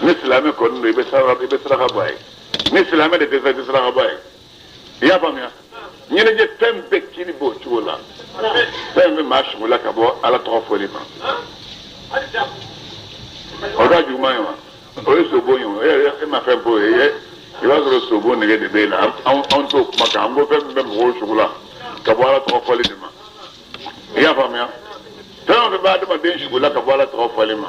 S1: ni silamɛ kɔni don i bɛ saraka bɔ a ye ni silamɛ de tɛ sa i tɛ saraka bɔ a ye i y'a faamuya ɲɛnajɛ fɛn bɛɛ kiri b'o cogo la fɛn bɛ maa sugu la ka bɔ ala tɔgɔ fɔli ma o ka juguman ye wa o ye sobon ye o e ma fɛn fɔ o ye i b'a sɔrɔ sobon nege de b'e la anw t'o kuma kan an ko fɛn min bɛ mɔgɔw sugu la ka bɔ ala tɔgɔ fɔli de ma i y'a faamuya fɛn o fɛn bɛ adamaden sugu la ka bɔ ala tɔgɔ fɔli ma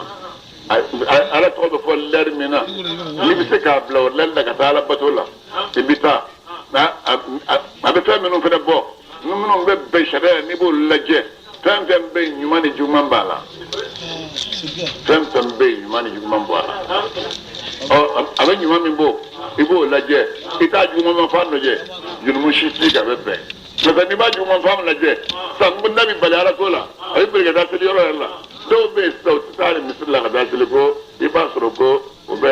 S1: ala tɔgɔ bɛ fɔ lɛri min na n'i bɛ se k'a bila o lɛri la ka taa ala bato la i bɛ taa a bɛ fɛn minnu fana bɔ minnu bɛ bɛn sariya n'i b'olu lajɛ fɛn fɛn bɛ yen ɲuman ni juguman b'a la fɛn fɛn bɛ yen ɲuman ni juguman b'a la ɔ a bɛ ɲuman min bɔ i b'o lajɛ i t'a juguman fan lajɛ jurumu si t'i kan a bɛ bɛn n'o tɛ n'i b'a juguman fan lajɛ sisan ko n'a bɛ bali ala ko la a bɛ boli ka taa seli yɔrɔ yɛrɛ la dɔw bɛ yen sisan u tɛ taa misiri la ka taa seli ko i b'a sɔrɔ ko o bɛ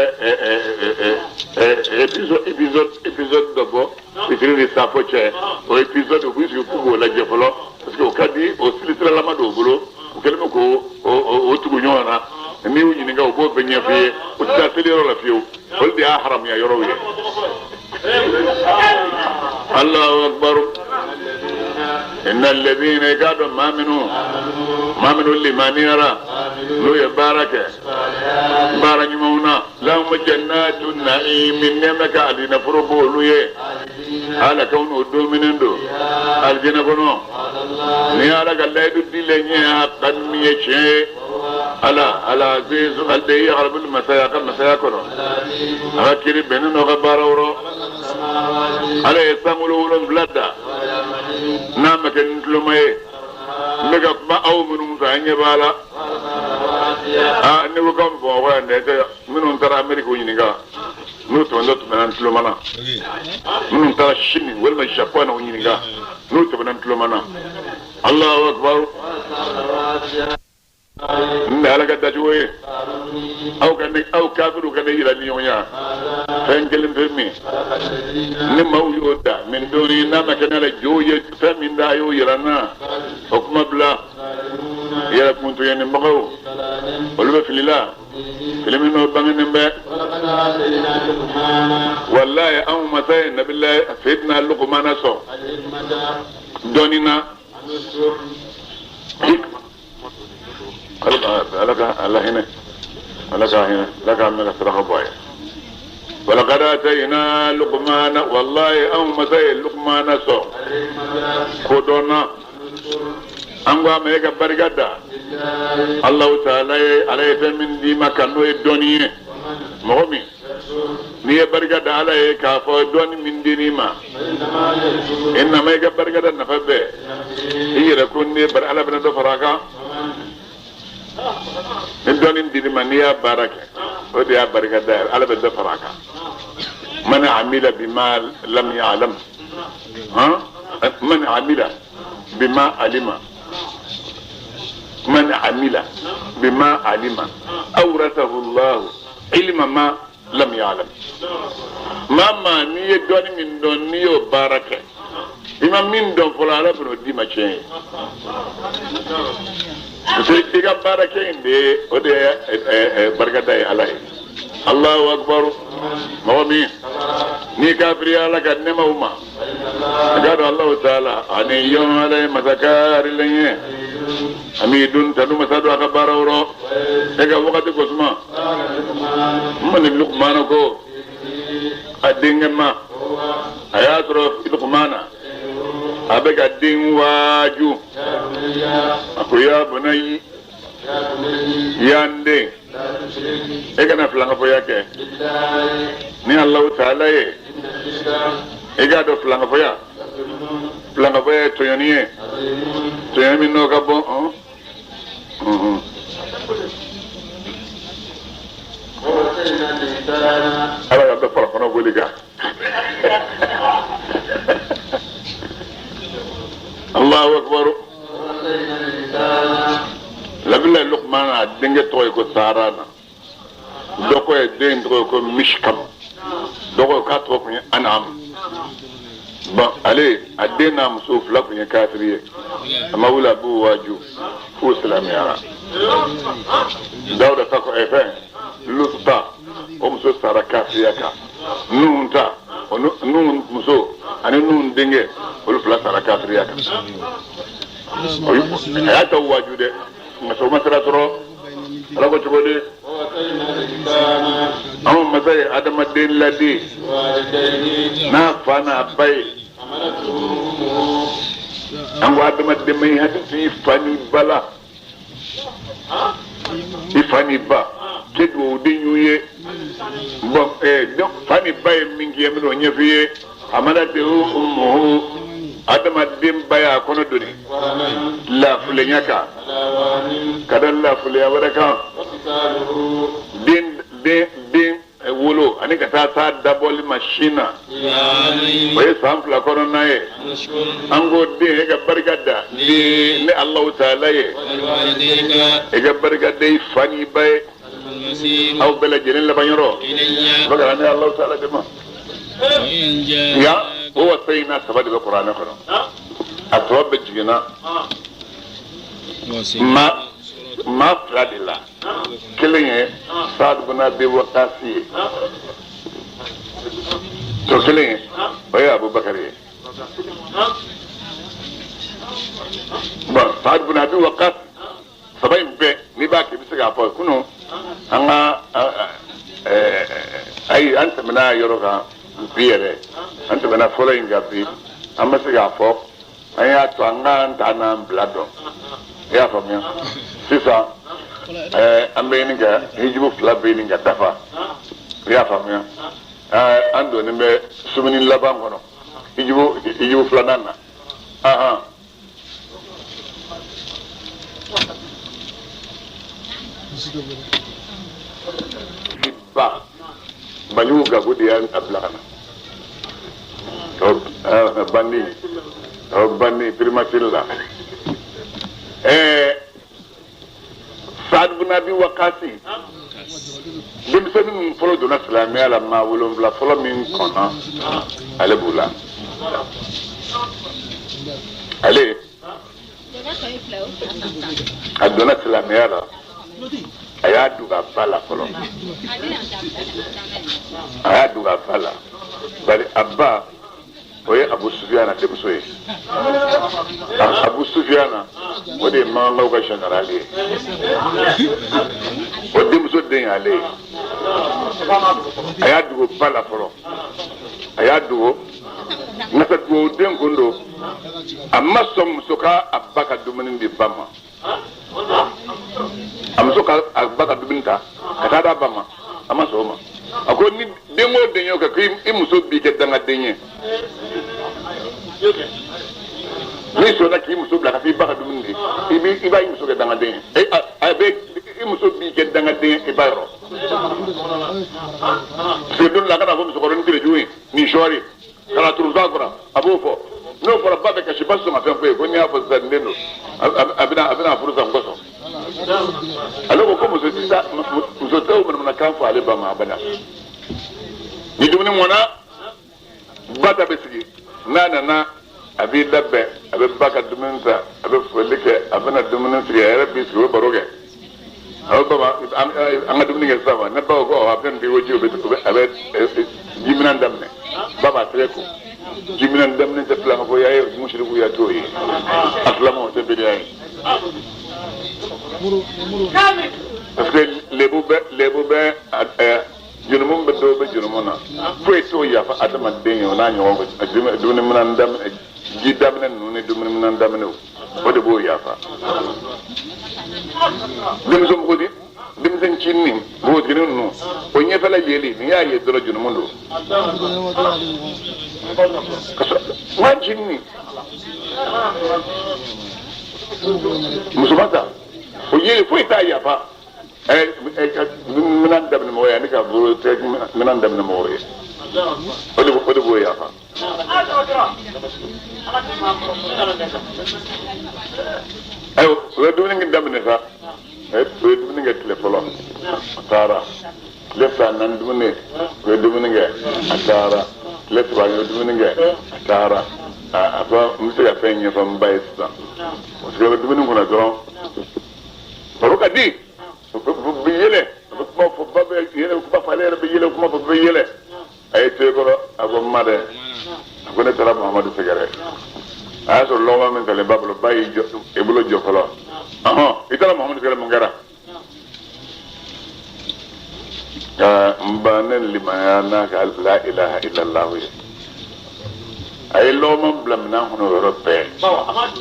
S1: épisode dɔ bɔ fitiri ni safo cɛ o épisode u b'u sigi k'u b'o lajɛ fɔlɔ parce que o ka di o silisiralama dɔw bolo u kɛlen bɛ k'o o tugu ɲɔgɔn na n'i y'u ɲininka u b'o bɛɛ ɲɛf'i ye u tɛ taa seli yɔrɔ la fiyewu olu de y'a haramuya yɔrɔw ye. Allahu akbar. Inna alladhina i k'a dɔn maa minnu limaniyara n'u ye baara kɛ baara ɲumanw na lahum jannatu na'imi nɛɛma ka alijinɛ foro b'olu ye ala kaw n'o dominen don alijinɛ kɔnɔ ni ala ka layidu dilen ye a ka min ye tiɲɛ ye ala alazizu ale de ye arabul masaya ka masaya kɔnɔ a ka kiri bɛnnen n'o ka baara rɔ ala ye sankolo wolonfila da n'a ma kɛ ni tuloma ye n bɛ ka kuma aw minnu fɛ an ɲɛ b'a la aa ne ko k'an bamakɔ yan dɛ minnu taara ameriki ɲininka n'u tɛmɛntɔ tɛmɛna n tuloma na minnu taara sini walima japɔn na u ɲininka n'u tɛmɛna n tuloma na Allahu akbar n bɛ ala ka dacogo ye aw ka ne aw kafiriw ka ne yira ni ɲɔgɔn ya fɛn kelen fɛn min ni maaw y'o da min doni n'a ma kɛ ne la jow ye fɛn min da a y'o yira n na o kuma bila yɛrɛ kuntoɲɛnibagaw olu bɛ fili la fili min n'o bangenen bɛ walayi anw masa ye nabilayi seyidina lukumana sɔn dɔɔnin na ala ka ala hinɛ ala ka hinɛ ala ka mɛn ka saraka bɔ a ye walakad atayina lukumana walayi anw masa ye lukumana sɔn kodɔn na an ko a ma e ka barika da Alahu taala ye ala ye fɛn min d'i ma ka n'o ye dɔnni ye mɔgɔ min n'i ye barika da ala ye k'a fɔ dɔnni min dir'i ma innama i ka barika da nafa bɛɛ i yɛrɛ ko ne bari ala bɛna dɔ fara a kan ni dɔnni dir'i ma n'i y'a baara kɛ o de y'a barika da ye ala bɛ dɔ fara a kan man amila bima lam ya'lam han man amila bima alima man amila bima alima awrathahu Allah ilma ma lam ya'lam maa maa n'i ye dɔnni min dɔn n'i y'o baara kɛ i ma min dɔn fɔlɔ ala bɛn'o d'i ma tiɲɛ ye parce que i ka baara kɛ in de ye o de ye barikada ye ala ye Allahu akbar mɔgɔ min n'i kafiriya ala ka nɛɛmaw ma i k'a dɔn Allahu taala ani yɔn ala ye masa kaarilen ye hamidun tanu masa don a ka baaraw rɔ e ka wagati ko suma n ma ni lukumana ko a denkɛ ma a y'a sɔrɔ lukumana a bɛ ka den waaju a ko ya bunayi ya n den e kana filankafoya kɛ ni Alahu taala ye i k'a dɔn filankafoya filankafoya ye tɔɲɔni ye tɔɲɔni min n'o ka bon ala ka dɔ fara kɔnɔ boli kan Allahu akbar labila Lukumana a denkɛ tɔgɔ ye ko Sarana dɔ ko ye den tɔgɔ ye ko Mishkam dɔ ko k'a tɔgɔ tun ye Anam bon ale a den n'a muso fila tun ye kafiri ye a ma wuli a b'u waaju f'u silamɛyara Dawuda ta ko fɛn Lutu ta o muso sara kafiriya kan Nuhun ta o Nuhun muso ani Nuhun denkɛ olu fila sara kafiriya kan a y'a ta waaju dɛ nka sɔrɔ ma sira sɔrɔ ala ko cogo di anw masa ye adamaden ladi n'a fa n'a ba ye an ko adamaden ma i hakili to i fa n'i ba la i fa n'i ba kɛ dugawuden y'u ye bon fa ni ba ye min k'i ye n bɛn'o ɲɛf'i ye hamalatuhu ummuhu adamaden ba y'a kɔnɔ doni lafulenya kan ka da lafulenya wɛrɛ kan den den den wolo ani ka taa s'a dabɔli ma sin na o ye san fila kɔnɔna ye an ko den e ka barika da ni Alahu taala ye e ka barika da i fa n'i ba ye aw bɛɛ lajɛlen laban yɔrɔ bɛ ka na ne Alahu taala de ma nka o wasayina saba de bɛ kuranɛ kɔnɔ a saba bɛɛ jiginna maa fila de la kelen ye Saadu bun Abi Wakasi ye tɔ kelen ye o ye Abubakar ye. Bon, Saad bun Abi Waqas saba in bɛɛ n'i b'a kɛ i bɛ se k'a fɔ kunun an ka ayi an tɛmɛna yɔrɔ kan bi yɛrɛ an tɛmɛna fɔlɔ in kan bi an bɛ se k'a fɔ an y'a to an k'an ta n'an bila dɔn i y'a faamuya sisan an bɛ ɲini ka hijibu fila bɛ ɲini ka dafa i y'a faamuya an donnen bɛ sumuni laban kɔnɔ hijibu filanan na ahan. Ba Banjugu Gaku de y'a bila ka na bandi bandi primature la Saad bun Abi Waqasi denmisɛnnin min fɔlɔ donna silamɛya la maa wolonwula fɔlɔ min kɔnna ale b'u la ale a donna silamɛya la a y'a dogo a ba la fɔlɔ a y'a dogo a ba la bari a ba o ye Abu Sufiyana denmuso ye Abu Sufiyana o de ye Makankaw ka général ye o denmuso den y'ale ye a y'a dogo ba la fɔlɔ a y'a dogo nka dugawuden kun don a ma sɔn muso ka a ba ka dumuni di ba ma a muso ka a ba ka dumuni ta ka taa d'a ba ma a ma sɔn o ma a ko ni den o den y'o kɛ ko i muso b'i kɛ dangaden ye n'i sɔnna k'i muso bila ka taa i ba ka dumuni di i b'a i muso kɛ dangaden ye a bɛ i muso b'i kɛ dangaden ye i ba yɔrɔ parce que don dɔ la a kana fɔ musokɔrɔnin tere jugu ye nin sɔɔri kana turu ba kɔrɔ a b'o fɔ n'o fɔra ba bɛ kasi ba sɔn ka fɛn fɔ ye ko n'i y'a fɔ sisan nin den don a bɛna furu sa n kosɔn ale ko ko muso tɛ muso tɛ o manamanakan fɔ ale ba ma abada ni dumuni mɔna ba ta bɛ sigi n'a nana a b'i labɛn a bɛ ba ka dumuni ta a bɛ foli kɛ a bɛna dumuni sigi a yɛrɛ b'i sigi o bɛ baro kɛ a bɛ baba an ka dumuni kɛ sisan wa ne ba ko a bɛ nin ko ji a bɛ jiminɛn daminɛ ba b'a tɛgɛ ko jiminɛn daminɛ tɛ filan fɔ y'a ye musirikuya t'o ye a filaman o tɛ biriya ye parce que lebu bɛ jurumu bɛ dɔw bɛ jurumu na foyi t'o yafa adamaden ye o n'a ɲɔgɔn dumuni minɛn daminɛ ji daminɛ ninnu ni dumuni minɛn daminɛw o de b'o yafa denmuso npogotigi denmisɛn ncinin npogotiginin ninnu o ɲɛfɛla yeli n'i y'a ye dɔrɔn jurumu don ka sɔrɔ maa ncinin musoman ta o yeli foyi t'a yafa minɛn daminɛ mɔgɔ ye ani ka bolo tɛ minɛn daminɛ mɔgɔ ye o de b'o yafa. Ayiwa u ye dumuni daminɛ sa u ye dumuni kɛ tile fɔlɔ a taara tile filanan dumuni u ye dumuni kɛ a taara tile saba u ye dumuni kɛ a taara a ko n bɛ se ka fɛn ɲɛfɔ n ba ye sisan parce que u bɛ dumuni kunna dɔrɔn baro ka di bɛ yɛlɛ a bɛ kuma fɔ ba bɛ yɛlɛ kuma fɔ ale yɛrɛ bɛ yɛlɛ kuma fɔ bɛ yɛlɛ a ye to kɔrɔ a ko n ma dɛ a ko ne taara Muhamadu sɛgɛrɛ a y'a sɔrɔ lɔgɔma min talen ba bolo ba y'i jɔ i bolo jɔ fɔlɔ ɔhɔn i taara Muhamadu sɛgɛrɛ mun kɛra n ba ne limaniya n'a ka la ilaha illallah ye a ye lɔgɔma bila minɛn kɔnɔ o yɔrɔ bɛɛ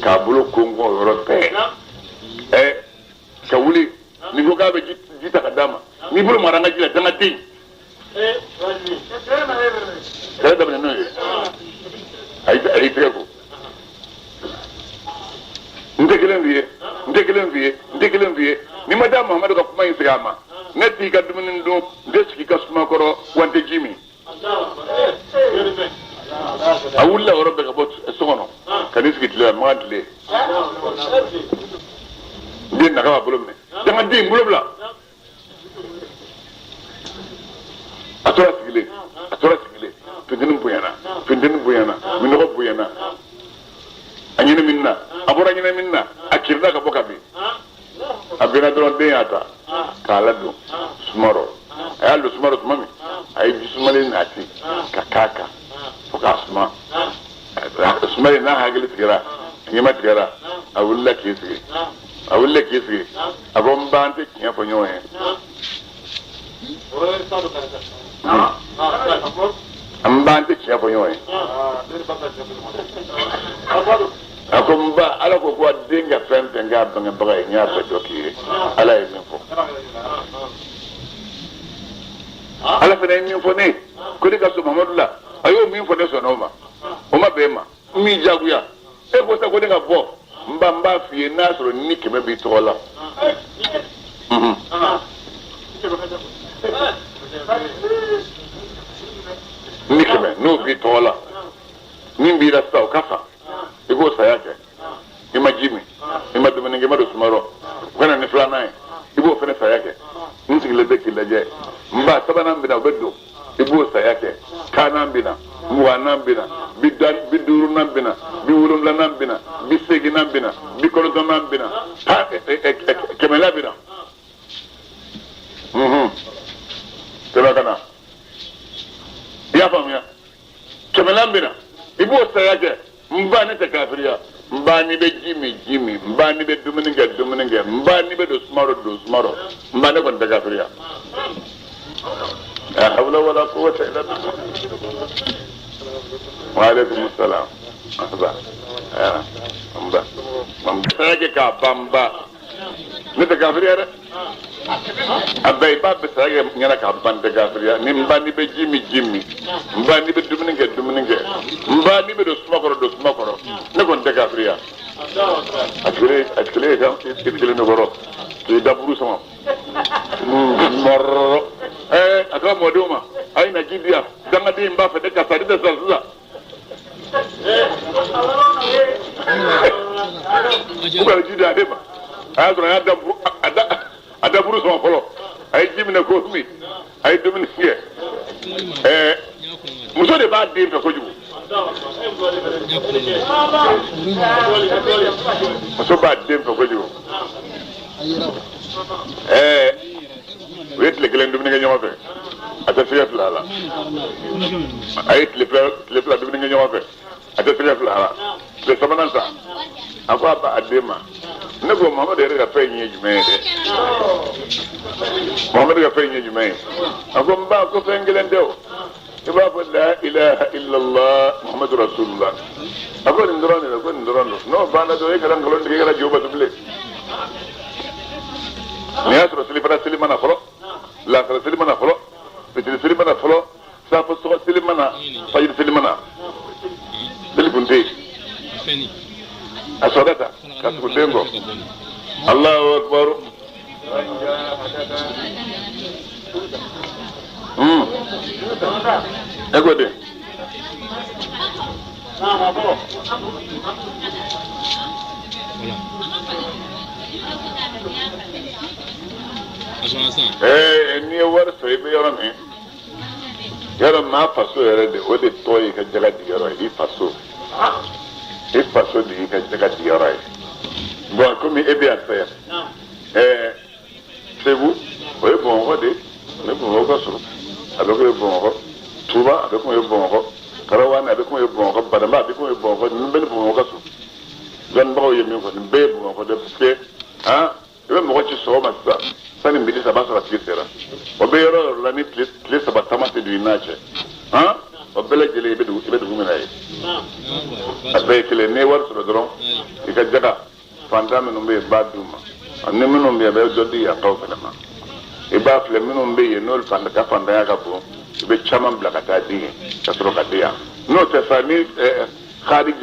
S1: k'a bolo konkon o yɔrɔ bɛɛ ɛ ka wuli n'i ko k'a bɛ ji ta ka d'a ma n'i bolo mara an ka ji la dangaden kɛlɛ daminɛ n'o ye a y'i tɛgɛ ko n tɛ kelen f'i ye n tɛ kelen f'i ye n tɛ kelen f'i ye n'i ma taa Muhamadu ka kuma in segin a ma ne t'i ka dumuni dun n tɛ sigi i ka suma kɔrɔ wa n tɛ ji min a wulila yɔrɔ bɛɛ ka bɔ so kɔnɔ ka n'i sigi tile la makan tile den na ka b'a bolo minɛ dangaden bolo bila a tora sigilen a tora sigilen funteni bonyana funteni bonyana minnɔgɔ bonyana a ɲɛnaminina a bɔra ɲɛnamini na a kirina ka bɔ ka bin a binna dɔrɔn den y'a ta k'a ladon suma rɔ a y'a don suma rɔ tuma min a ye ji sumalen nati ka k'a kan fo k'a suma sumalen n'a hakili tigɛra a ɲɛma tigɛra A wulila k'i sigi, a wulila k'i sigi, a ko n ba, an tɛ tiɲɛ fɔ ɲɔgɔn ye. N ba, an tɛ tiɲɛ fɔ ɲɔgɔn ye. A ko n ba, Ala ko ko a den ka fɛn fɛn k'a bangebaga ye, n y'a bɛɛ dɔ k'i ye. Ala ye min fɔ, Ala fana ye min fɔ ne ye ko ne ka sɔn Mamadu la, a y'o min fɔ, ne sɔnna o ma. O ma bɛn ma, n m'i jagoya. E ko sa ko ne ka bɔ. N ba, n b'a f'i ye, n'a sɔrɔ ni 100 b'i tɔgɔ la, ni 100 n'o b'i tɔgɔ la, min b'i la sisan, o ka sa, i k'o saya kɛ. I ma ji min, i ma dumuni kɛ, i ma don suma rɔ, o ka na ni filanan ye, i b'o fana saya kɛ. N sigilen bɛ k'i lajɛ. N ba, sabanan bɛ na, o bɛ don, i b'o saya kɛ. Tannan bɛ na, 20nan bɛ na, 50nan bɛ na, 70nan bɛ na, 80nan bɛ na, 90nan bɛ na, 100la bɛ na. 100 ka na, i y'a faamuya? 100lan bɛ na, i b'o saya kɛ. N ba, ne tɛ kafiriya. N ba, n'i bɛ ji min, ji min. N ba, n'i bɛ dumuni kɛ, dumuni kɛ. N ba, n'i bɛ don suma rɔ, don suma rɔ. N ba, ne kɔni tɛ kafiriya. La hawla wala quwwata illa billah. Wa alaikum salam. Ba n ba, n saya kɛ k'a ban. N ba, ne tɛ kafiriya dɛ. A bɛɛ, i b'a bɛɛ saya kɛ ɲɛna k'a ban. Tɛ kafiriya ni. N ba, n'i bɛ ji min, ji min. N ba, n'i bɛ dumuni kɛ, dumuni kɛ. N ba, n'i bɛ don suma kɔrɔ, don suma kɔrɔ. Ne kɔni tɛ kafiriya. A sigilen, a sigilen kan, i sigilen de kɔrɔ k'i daburu sama mɔrɔ. Ɛɛ, a ka mɔdenw ma, a ye na ji di yan. Dangaden in b'a fɛ ne ka sa, ne tɛ sa sisan. U kana ji di ale ma. A y'a sɔrɔ a y'a da a da a daburu sama fɔlɔ. A ye ji minɛ k'o min, a ye dumuni kɛ. Ɛɛ, muso de b'a den fɛ kojugu. Muso b'a den fɛ kojugu. Ɛɛ, u ye tile 1 dumuni kɛ ɲɔgɔn fɛ, a tɛ sɛgɛ fila la. A ye tile 2 dumuni kɛ ɲɔgɔn fɛ, a tɛ sɛgɛ fila la. Tile sabanan sa, a ko a ba, a den ma, ne ko Muhamadu yɛrɛ ka fɛn in ye jumɛn ye dɛ? Muhamadu ka fɛn in ye jumɛn ye? A ko n ba, ko fɛn kelen tɛ o. I b'a fɔ la ilaha illallah Muhammadu rasulullah. A ko nin dɔrɔn de la? Ko nin dɔrɔn don. N'o banna dɔrɔn, e kana nkalon tigɛ, e kana jo bato bilen. Nin y'a sɔrɔ selifana seli ma na fɔlɔ, lansara seli ma na fɔlɔ, fitiri seli ma na fɔlɔ, safo sɔgɔ seli ma na, fajiri seli ma na, seli kun tɛ yen. A sɔrɔ ta ka tugu den kɔ. Allahu akbar. E ko den. Ɛɛ, n'i ye wari sɔrɔ, i bɛ yɔrɔ min, yɔrɔ maa faso yɛrɛ de, o de tɔgɔ y'i ka jaga diyɔrɔ ye. I faso, i faso de y'i ka jaga diyɔrɔ ye. Bon, komi e bɛ yan fɛ yan, ɛɛ, Segu, o ye Bamakɔ de ye. Ni Bamakɔ ka surun, a bɛ ko ye Bamakɔ. Tuba, a bɛ ko ye Bamakɔ. Karawani, a bɛ ko ye Bamakɔ. Badamba, a bɛ ko ye Bamakɔ. Ninnu bɛɛ ni Bamakɔ ka surun. Dɔnnibagaw ye min fɔ, nin bɛɛ ye Bamakɔ de, parce que han, i bɛ mɔgɔ ci sɔgɔma sisan, sani midi saba sɔrɔ, a tigi sera. O bɛ yɔrɔ o yɔrɔ la, ni tile 3 taama tɛ don i n'a cɛ, han, o bɛɛ lajɛlen, i bɛ dugu min na ye, a bɛɛ ye kelen. N'i ye wari sɔrɔ dɔrɔn, i ka jaga, fantan minnu bɛ yen, b'a d'u ma. Ni minnu bɛ yen, a bɛ dɔ di yankaw fana ma. I b'a filɛ, minnu bɛ yen, n'olu fan ka fantanya ka bon, i bɛ caman bila ka taa di yen ka sɔrɔ ka di yan. N'o tɛ sa, ni kharij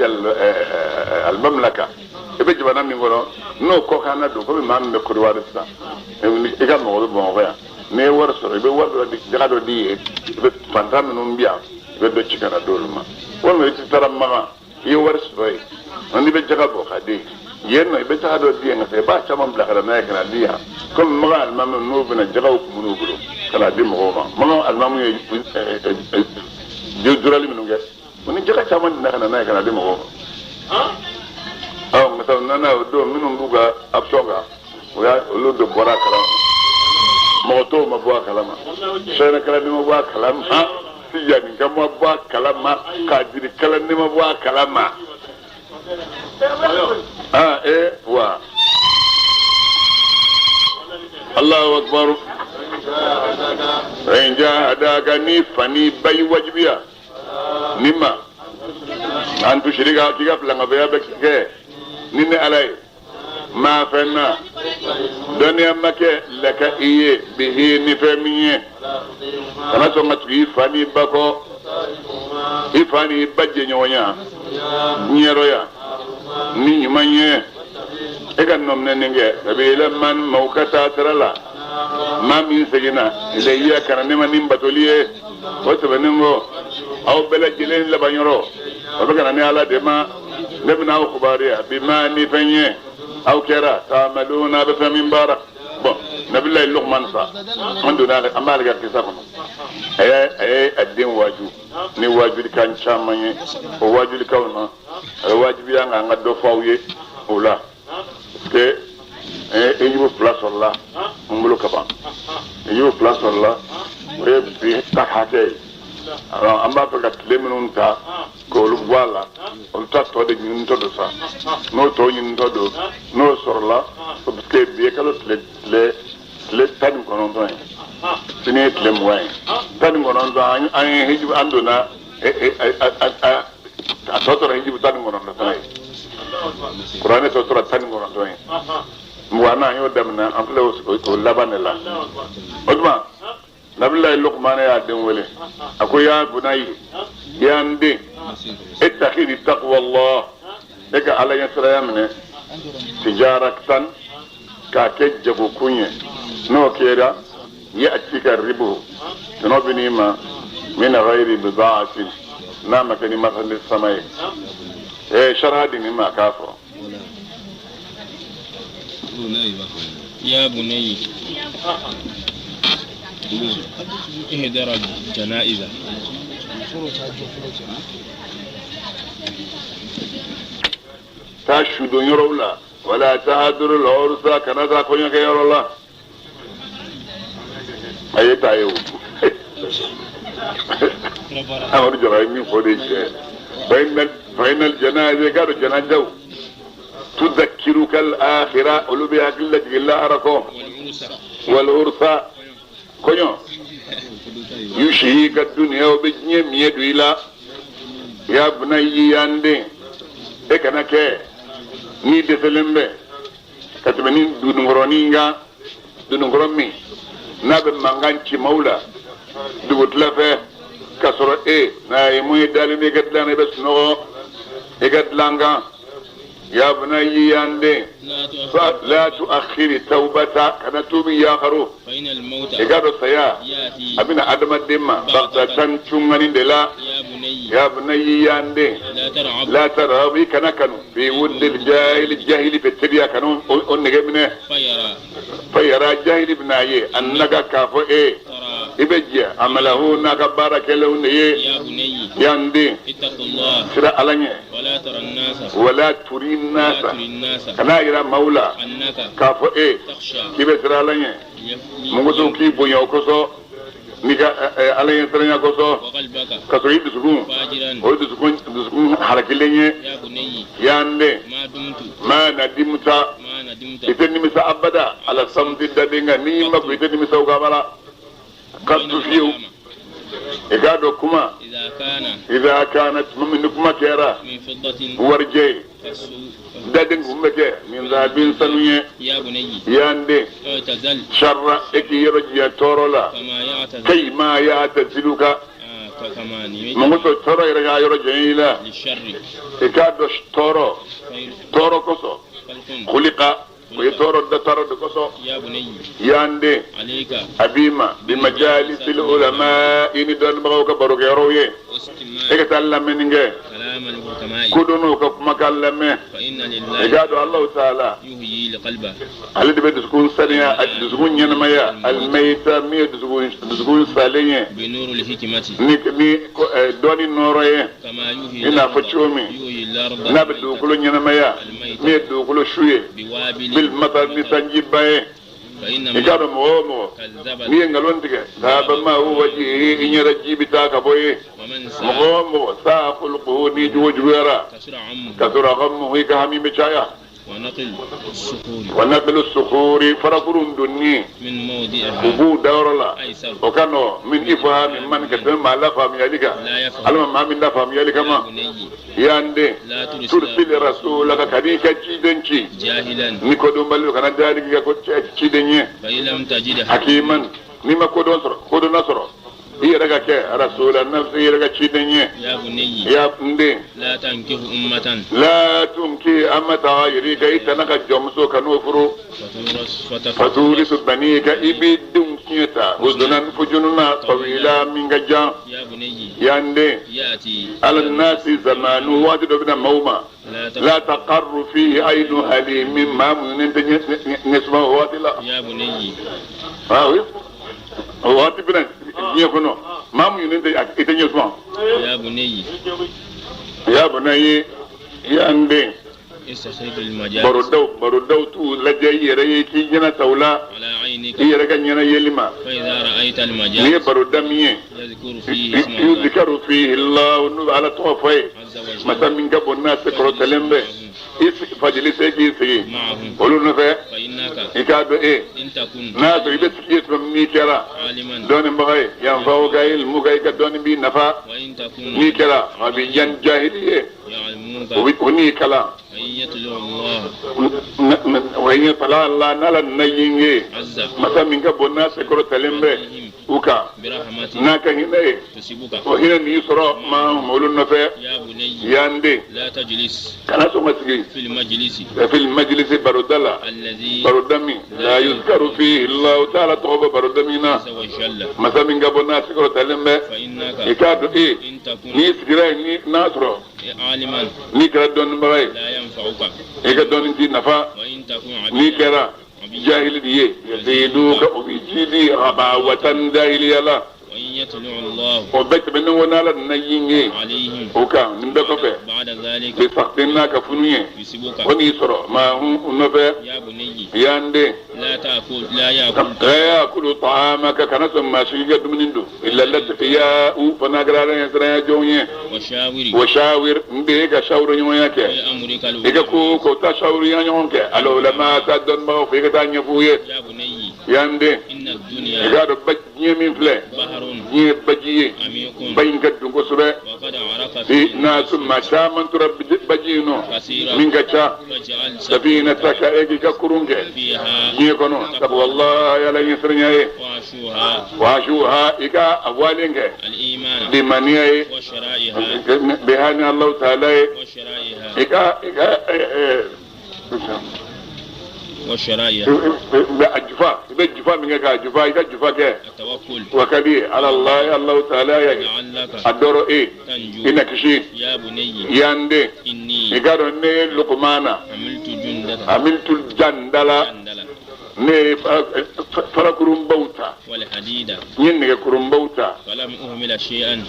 S1: al-mamlaka, i bɛ jamana min kɔnɔ, n'o kɔkanna don, komi maa min bɛ Kodowari sisan, i ka mɔgɔ bɛ Bamakɔ yan, n'i ye wari sɔrɔ, i bɛ wari dɔ di, jaga dɔ di yen, i bɛ fantan minnu bɛ yan, i bɛ dɔ ci ka na d'olu ma. Walima i ti taara Makan, i ye wari sɔrɔ yen, n'i bɛ jaga bɔ ka di yen nɔ, i bɛ jaga dɔ di yen ka taa, i b'a caman bila ka na n'a ye ka na di yan. Komi Makan alimami, n'u bɛna, jagaw kun b'u bolo ka na di mɔgɔw ma. Makan alimami ye jurali minnu kɛ, o ni jaga caman dina ka na n'a ye ka na di mɔgɔw ma. Ɔ, nka nana o don, minnu b'u ka action kan, o y'a olu de bɔra a kalama. Mɔgɔ tɔw ma bɔ a kalama, sɛnɛkalani ma bɔ a kalama, tijanika ma bɔ a kalama, kadirikalanni ma bɔ a kalama. Aa e wa Allahu akbar. In jahadaka, ni fa ni ba y'i wajibiya ni ma an tushrika, k'i ka filankafoya bɛ kɛ ni ne Ala ye, ma fɛn na dɔnniya ma kɛ laka i ye bihi ni fɛn min ye, kana sɔn ka tugu i fa ni ba kɔ, i fa ni ba jɛɲɔgɔnya diɲɛ rɔ yan ni ɲuman ye. E ka nɔminɛni kɛ sabila man, maaw ka taa sira la, maa min seginna ilayya ka na ne ma ni batoli ye. O tɛmɛnen kɔ, aw bɛɛ lajɛlen laban yɔrɔ o bɛ ka na ne Ala de ma. Ne bɛna aw kibaruya bima, ni fɛn ye aw kɛra taamaluna, a bɛ fɛn min baara. Bɔn, Nabilayi Lukuman sa, an donna ale, an b'ale ka kisa kɔnɔ. A ye a den waaju ni waajulikan caman ye. O waajulikanw na, a bɛ wajibiya an ka dɔ fɔ aw ye o la, parce que ejibu 2 sɔrɔla n bolo ka ban. Ejibu 2 sɔrɔla, o ye bi ta hakɛ ye. Alors, an b'a fɛ ka tile minnu ta k'olu bɔ a la, olu ta tɔ de ɲinitɔ don sa. N'o tɔ ɲinitɔ don, n'o sɔrɔla, parce que bi ye kalo tile 19 ye, sini ye tile 20 ye, 19. An ye hijibu, an donna a tɔ tora hijibu 19 fana ye. Kuranɛ tɔ tora 19 ye. 20 na, an y'o daminɛ, an filɛ o laban de la. O tuma, Nabilayi Lukumana y'a den wele, a ko: ya bunayi, ya n den, ittakhidi taqwa Allah, e ka Ala ɲɛsiranya minɛ, tijaratan, k'a kɛ jagokun ye. N'o kɛra, ya'tika ribu, tɔnɔ bɛ n'i ma, min ghayri bida'atin, n'a ma kɛ ni marchandise sama ye. Sharha di nin ma k'a fɔ.
S2: يا بني اهدر الجنائز.
S1: Taa sudon yɔrɔw la, wala tahduru al-ursa, kana taa kɔɲɔkɛ yɔrɔ la. A ye taa ye o. Amadu Jara ye min fɔ de ye tiɲɛ ye. Fa inna al-jana'iza, k'a dɔn janajaw, tudakkiruka al-akhira, olu bɛ hakili lajigin lahara kɔ.
S2: والعرس.
S1: Wal ursa, kɔɲɔ, yushihika dunuya, o bɛ diɲɛ miɲɛ don i la. Ya bunayyi, yan den, e kana kɛ n'i dɛsɛlen bɛ ka tɛmɛ ni dununkɔrɔnin kan, dununkɔrɔ min n'a bɛ mankan ci maaw la dugutila fɛ, k'a sɔrɔ e n'a ye mun ye dalen bɛ i ka dilan na, i bɛ sunɔgɔ i ka dilan kan. Ya bunayyi, yan den,
S2: لا تؤخر
S1: la tuakhiri tawbata, kana tubi yakaro.
S2: فإن الموت
S1: I k'a dɔn saya
S2: يأتي
S1: a bɛna adamaden ma baghtatan, cungani de la.
S2: يا بني
S1: Ya bunayyi, yan den,
S2: لا ترعب
S1: la targhab, i kana kanu, fi wuddil jahili, jahili fɛ teriya kanu o nege minɛ.
S2: فيرى
S1: Fayara, jahili bɛna ye, annaka, k'a fɔ e
S2: ترى
S1: i bɛ jɛ amalahu, n'a ka baara kɛlenw de ye.
S2: يا بني
S1: Yan den,
S2: اتق الله
S1: sira Ala ɲɛ.
S2: ولا ترى الناس
S1: Wala turi
S2: ولا
S1: nasa
S2: تري الناس
S1: kana yira maaw la
S2: أنك
S1: k'a fɔ e
S2: تخشى
S1: k'i bɛ sira Ala ɲɛ. Mɔgɔ tɔw k'i bonya o kosɔn n'i ka Ala ɲɛ siranya kosɔn,
S2: وقلبك
S1: ka sɔrɔ i dusukun
S2: فاجرا
S1: o ye dusukun halakilen ye.
S2: يا بني
S1: Yan den,
S2: ما دمت
S1: ma nadimta
S2: ما ندمت
S1: i tɛ nimisa abada ala samti daden kan n'i ma ko i tɛ nimisa o kan bala ka
S2: فإن
S1: tu fiyewu.
S2: الكلام
S1: I k'a dɔn kuma
S2: إذا كان
S1: idha kanat tuma min ni kuma kɛra
S2: من فضة
S1: warijɛ ye,
S2: فالسوء
S1: daden kun bɛ kɛ min zabin sanu ye.
S2: يا بني
S1: Yan den,
S2: اعتزل
S1: sharra, e k'i yɔrɔ janya tɔɔrɔ la
S2: كما يعتزل
S1: kai ma ya taziluka
S2: آه كما
S1: mɔgɔ tɔ tɔɔrɔ yɛrɛ k'a yɔrɔ janya i la.
S2: للشر
S1: I k'a dɔn tɔɔrɔ
S2: خير
S1: tɔɔrɔ kosɔn
S2: خلق
S1: kulika o ye tɔɔrɔ da tɔɔrɔ de kosɔn.
S2: يا بني
S1: Yan den,
S2: عليك
S1: a b'i ma bi majalisil ulama, i ni dɔnnibagaw ka barokɛyɔrɔw ye, e
S2: واستماع
S1: ka taa lamɛnni kɛ
S2: كلام الحكماء
S1: kodɔnnaw ka kumakan lamɛn.
S2: فإن
S1: I
S2: لله
S1: k'a dɔn Alahu taala
S2: يحيي القلب
S1: ale de bɛ dusukun saniya, a dusukun ɲɛnamaya, alimɛyita, min ye dusukun salen ye
S2: بنور الحكمة
S1: ni ko, dɔnni nɔɔrɔ ye.
S2: كما يحيي
S1: I n'a fɔ
S2: الأرض
S1: cogo min
S2: يحيي الأرض
S1: n'a bɛ dugukolo ɲɛnamaya, min ye dugukolo su ye,
S2: بوابل
S1: bil matar, ni sanjiba ye.
S2: فإن
S1: I k'a dɔn mɔgɔ o mɔgɔ
S2: كذب
S1: n'i ye nkalon tigɛ, sahaba ma hu wajihi, i ɲɛda ji bɛ taa ka bɔ ye.
S2: ومن
S1: Mɔgɔ
S2: ساء
S1: o mɔgɔ saa khuluquhu, n'i jogo juguyara,
S2: كثر عمه
S1: ka sɔrɔ a ka mɔgɔ i ka hami bɛ caya. Wa naqlu sukhuri farakurun donni u b'u dayɔrɔ la o ka nɔgɔ min ifhami man ka tɛmɛ maa lafaamuyali kan alima maa min lafaamuyali kama ya n den tursil rasulaka kan'i ka ciden ci ni kodɔnbali kana dari k'i ka ko ciden ye hakiman n'i ma kodɔn sɔrɔ kodɔnna sɔrɔ i yɛrɛ ka kɛ rasula nafsi i yɛrɛ ka ciden ye ya n den la tunki amata ghayrika i tana ka jɔnmuso kan'o furu faturisu banika i b'i denw tiɲɛ ta huzunan fujununa tawila min ka jan ya n den ala nasi zamanu waati dɔ bɛna maaw ma la taqarru fihi aynu halimin maa muɲunen tɛ ɲɛsuma o waati la ah oui o waati bɛna diɲɛ kɔnɔ maa muɲunen tɛ i tɛ ɲɛsuma ya bunayya ya n den barodaw barodaw t'u lajɛ i yɛrɛ ye k'i ɲɛna ta u la i yɛrɛ ka ɲɛna yeli ma n'i ye baroda min ye yuzikaru fihi Allah n'u bɛ ala tɔgɔ fɔ ye masa min ka bon n'a se kɔrɔtalen bɛ i fajilisi e k'i sigi olu nɔfɛ i k'a dɔn e n'a y'a sɔrɔ i bɛ sigi tuma min n'i kɛra dɔnnibaga ye yanfa'uka ilmuka i ka dɔnni b'i nafa n'i kɛra ghabiyan jahili ye o n'i kalan wa in yatala Allah n'ala nana ye masa min ka bon n'a se kɔrɔtalen bɛ u kan n'a ka hinɛ ye o hinɛ n'i sɔrɔ maa olu nɔfɛ ya n den kana sɔn ka sigi fil majlisi baroda la baroda min la yuzkaru fihi Allah ta'ala tɔgɔ bɛ baroda min na masa min ka bon n'a se kɔrɔtalen bɛ i k'a dɔn e n'i sigira yen ni n'a sɔrɔ n'i kɛra dɔnnibaga ye i ka dɔnni t'i nafa n'i kɛra jahili de ye yaziduka o b'i jidi ghabawatan jahiliya la o bɛɛ tɛmɛnen kɔ n'ala nana yin ye o kan nin bɛɛ kɔfɛ bi saktin n'a ka funu ye o n'i sɔrɔ maa hun nɔfɛ ya n den la yakulu ta'amaka kana sɔn maa si ka dumuni dun illa latqiya'u fo n'a kɛra ala ɲɛsiranya jɔnw ye wa shawir n den ka shawuru ɲɔgɔnya kɛ i ka ko ko taa shawuru ɲɔgɔn kɛ al ulama taa dɔnnibagaw fɛ i ka taa ɲɛf'u ye ya n den i k'a dɔn diɲɛ min filɛ diɲɛ ye baji ye ba in ka dun kosɛbɛ n'a sɔrɔ maa caman tora baji in nɔ min ka ca safinataka e k'i ka kurun kɛ diɲɛ kɔnɔ taqwallahi ala ɲɛsiranya ye wa hashuha i ka a walen kɛ limaniya ye biha ni Allahu taala ye i ka i ka a jufa i bɛ jufa min kɛ k'a jufa i ka jufa kɛ wakali ala Allah Allahu taala ye a dɔrɔ e i na kisi ya n den i k'a dɔn ne ye Lukumana hamiltu jandala ne ye farakurunbaw ta n ye nɛgɛkurunbaw ta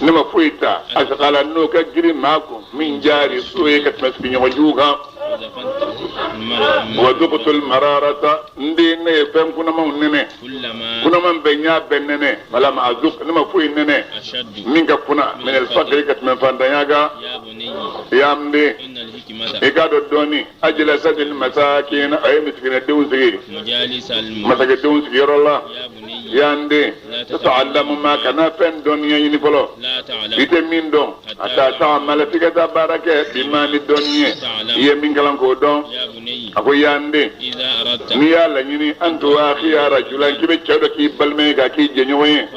S1: ne ma foyi ta asqala n'o ka girin maa kun min jari su ye ka tɛmɛ sigiɲɔgɔn jugu kan wa zuqtul mararata n den ne ye fɛn kunamanw nɛnɛ kunaman bɛɛ n y'a bɛɛ nɛnɛ falam azuq ne ma foyi nɛnɛ min ka kuna min alfaqri ka tɛmɛ fantanya kan ya n den i k'a dɔn dɔɔni ajlasatil masakin a ye misikinɛdenw sigi masakɛdenw sigiyɔrɔ la ya n den tata'allamu ma kana fɛn dɔnniya ɲini fɔlɔ i tɛ min dɔn hatta ta'mala f'i ka taa baara kɛ bima ni dɔnni ye i ye min kalan k'o dɔn a ko ya n den n'i y'a laɲini an tuwakhiya rajulan k'i bɛ cɛ dɔ k'i balima ye k'a k'i jɛɲɔgɔn ye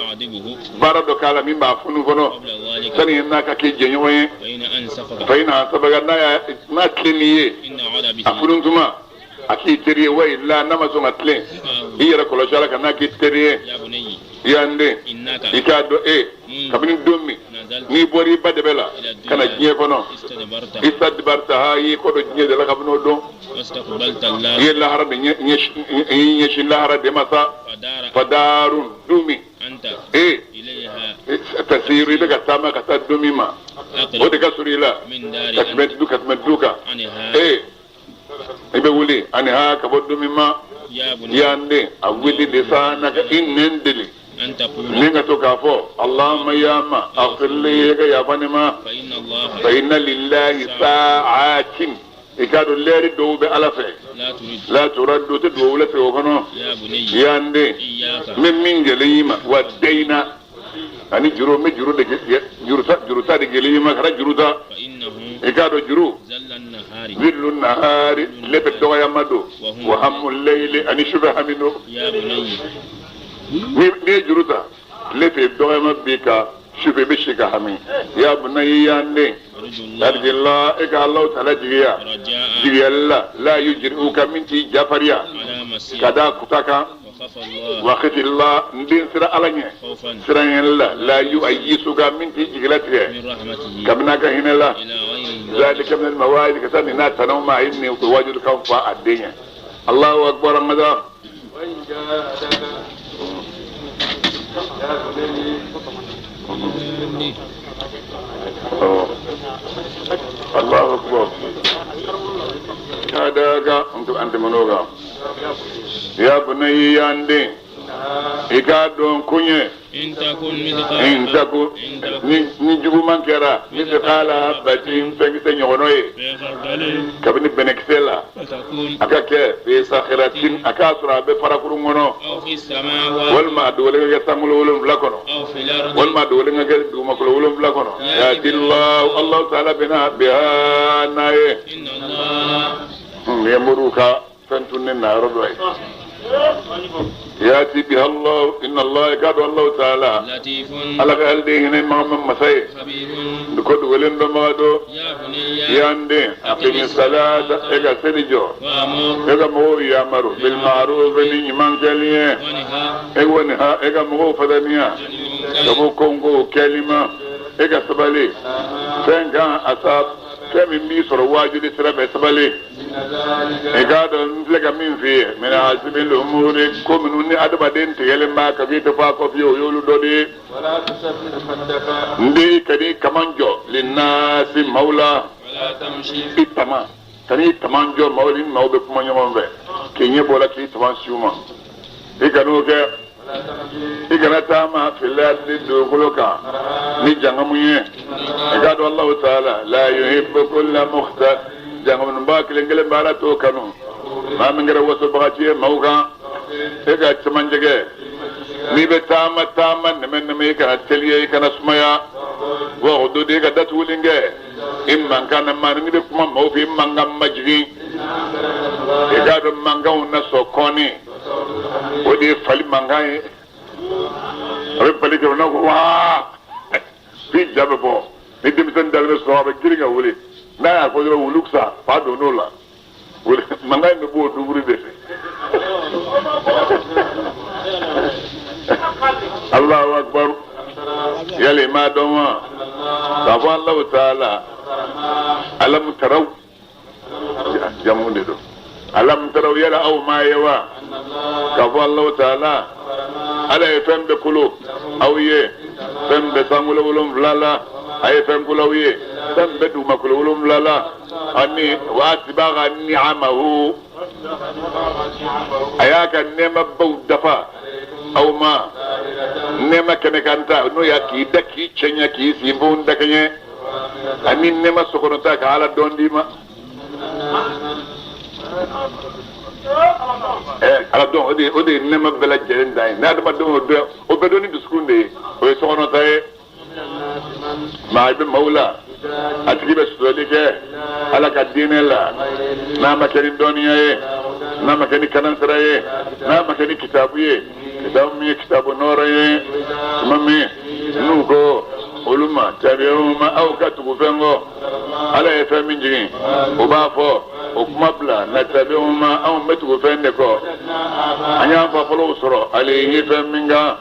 S1: baara dɔ k'a la min b'a funu fɔlɔ sani n'a ka k'i jɛɲɔgɔn ye fa in ansafaka n'a y'a n'a tilen n'i ye a funu tuma a k'i teri ye wa illa n'a ma sɔn ka tilen i yɛrɛ kɔlɔsi a la ka n'a k'i teri ye ya n den i k'a dɔn e kabini don min n'i bɔra i ba dɛbɛ la ka na diɲɛ kɔnɔ istadbartaha i y'i kɔ don diɲɛ de la kabini o don i ye lahara de ɲɛsin i ɲɛsin lahara de ma sa fadarun du min e tasiru i bɛ ka taama ka taa du min ma o de ka surun i la ka tɛmɛ du ka tɛmɛ du kan e i bɛ wuli anha ka bɔ du min ma ya n den awwid lisanaka i nɛn deli ni ka to k'a fɔ allahumma ya ma aghfir li ka yafa ne ma fa inna lillahi sa'atin. I k'a dɔn lɛri dɔw bɛ Ala fɛ. La turaddu tɛ dugawu lasegin o kɔnɔ. Ya n den, n bɛ min gɛlɛn i ma wa dayina ani juru n bɛ juru de juru ta de gɛlɛn i ma kana juru ta. I k'a dɔn juru zillu nahari tile bɛ dɔgɔyama don wa hamu layili ani su bɛ hami don. N'i ye juru ta tile fɛ dɔgɔyama b'i kan su fɛ i bɛ si ka hami. Ya bunayya ya n den arjillah e ka Alahu taala jigiya jigiyali la la yujri'uka min t'i jafariya ka da kuta kan wa khafillah n den siran Ala ɲɛ siranyali la la yu'ayyisuka min t'i jigilatigɛ kabini a ka hinɛ la zalika min al-mawa'id ka taa nin n'a tanaw ma a ye nin wajulikan fɔ a den ye. Allahu akbar an ka taa. Allahu akbar. Kadaka an tɛmɛn'o kan. Ya bunayya ya n den i k'a dɔn koɲɛ in taku ni juguman kɛra mithqala habbatin fɛnkisɛ ɲɔgɔnɔ ye kabini bɛnɛkisɛ la a ka kɛ fi sakhiratin a k'a sɔrɔ a bɛ farakurun kɔnɔ walima a dogolen ka kɛ sankolo wolonwula kɔnɔ walima a dogolen ka kɛ dugumakolo wolonwula kɔnɔ yati Allahu Allahu taala bɛ na biha n'a ye. Nin ye moriw ka fɛn tunnen na yɔrɔ dɔ ye yati biha Allah inna Allah i k'a dɔn Allahu taala ala ka hali hinɛ maa ma masa ye ko dogolen dɔnbaga don. Ya n den aqimi salata e ka seli jɔ e ka mɔgɔw yamaru bil ma'ruf ni ɲuman kɛli ye e wanha e ka mɔgɔw fadaniya ka bɔ konko kɛli ma e ka sabali fɛn kan asa fɛn min b'i sɔrɔ waajuli sira fɛ sabali i k'a dɔn n filɛ ka min f'i ye min azmil umuri ko minnu ni adamaden tigɛlen b'a kan k'i tɛ fɔ a kɔ fiyewu o y'olu dɔ de ye. N den kan'i kaman jɔ linnasi maaw la i tama kan'i taman jɔ maaw ni maaw bɛ kuma ɲɔgɔn fɛ k'i ɲɛ bɔ la k'i taman si u ma i kan'o kɛ. I kana taama fil ardi dugukolo kan ni jangamu ye i k'a dɔn Allahu taala la yuhibbu kulla mukhtal jangamuba kelen kelen b'a la t'o kanu maa min kɛra wasobagaci ye maaw kan e ka cɛmancɛ kɛ n'i bɛ taama taama nɛmɛ nɛmɛ i kana teliya i kana sumaya waghdud i ka datuguli kɛ i mankan na maa n'i bɛ kuma maaw fɛ i mankan majigin i k'a dɔn mankanw na sɔn kɔni o de ye fali mankan ye a bɛ bali kɛ n'a ko waa f'i ja bɛ bɔ ni denmisɛnnin dalen bɛ sunɔgɔ a bɛ girin ka wuli n'a y'a fɔ dɔrɔn wulu sa fa donn'o la mankan in bɛ bɔ o duburi de fɛ. Allahu akbar yali i m'a dɔn wa k'a fɔ Allahu taala alam taraw jamu de don alam taraw yala aw m'a ye wa k'a fɔ Allahu taala ala ye fɛn bɛɛ kolo aw ye fɛn bɛ sankolo wolonwula la a ye fɛn kolo aw ye fɛn bɛ dugumakolo wolonwula la ani wa asbaga ni'amahu a y'a ka nɛɛmabaw dafa aw ma nɛɛma kɛnɛ kan ta n'o y'a k'i da k'i cɛɲɛ k'i sinfonw dakɛɲɛ ani nɛɛma sokɔnɔta ka ala dɔn d'i ma ala dɔn o de ye nɛɛma bɛɛ lajɛlen dan ye ni adamadenw y'o dɔn o bɛ dɔn ni dusukun de ye o ye sokɔnɔta ye maa i bɛ maaw la a tigi bɛ sɔsɔli kɛ ala ka diinɛ la n'a ma kɛ ni dɔnniya ye n'a ma kɛ ni kanansira ye n'a ma kɛ ni kitabu ye kitabu min ye kitabu nɔɔrɔ ye tuma min n'u ko olu ma tabi'u ma aw ka tugu fɛn kɔ ala ye fɛn min jigin o b'a fɔ o kuma bila natabi'u ma anw bɛ tugu fɛn de kɔ an y'an fa fɔlɔw sɔrɔ alayhi fɛn min kan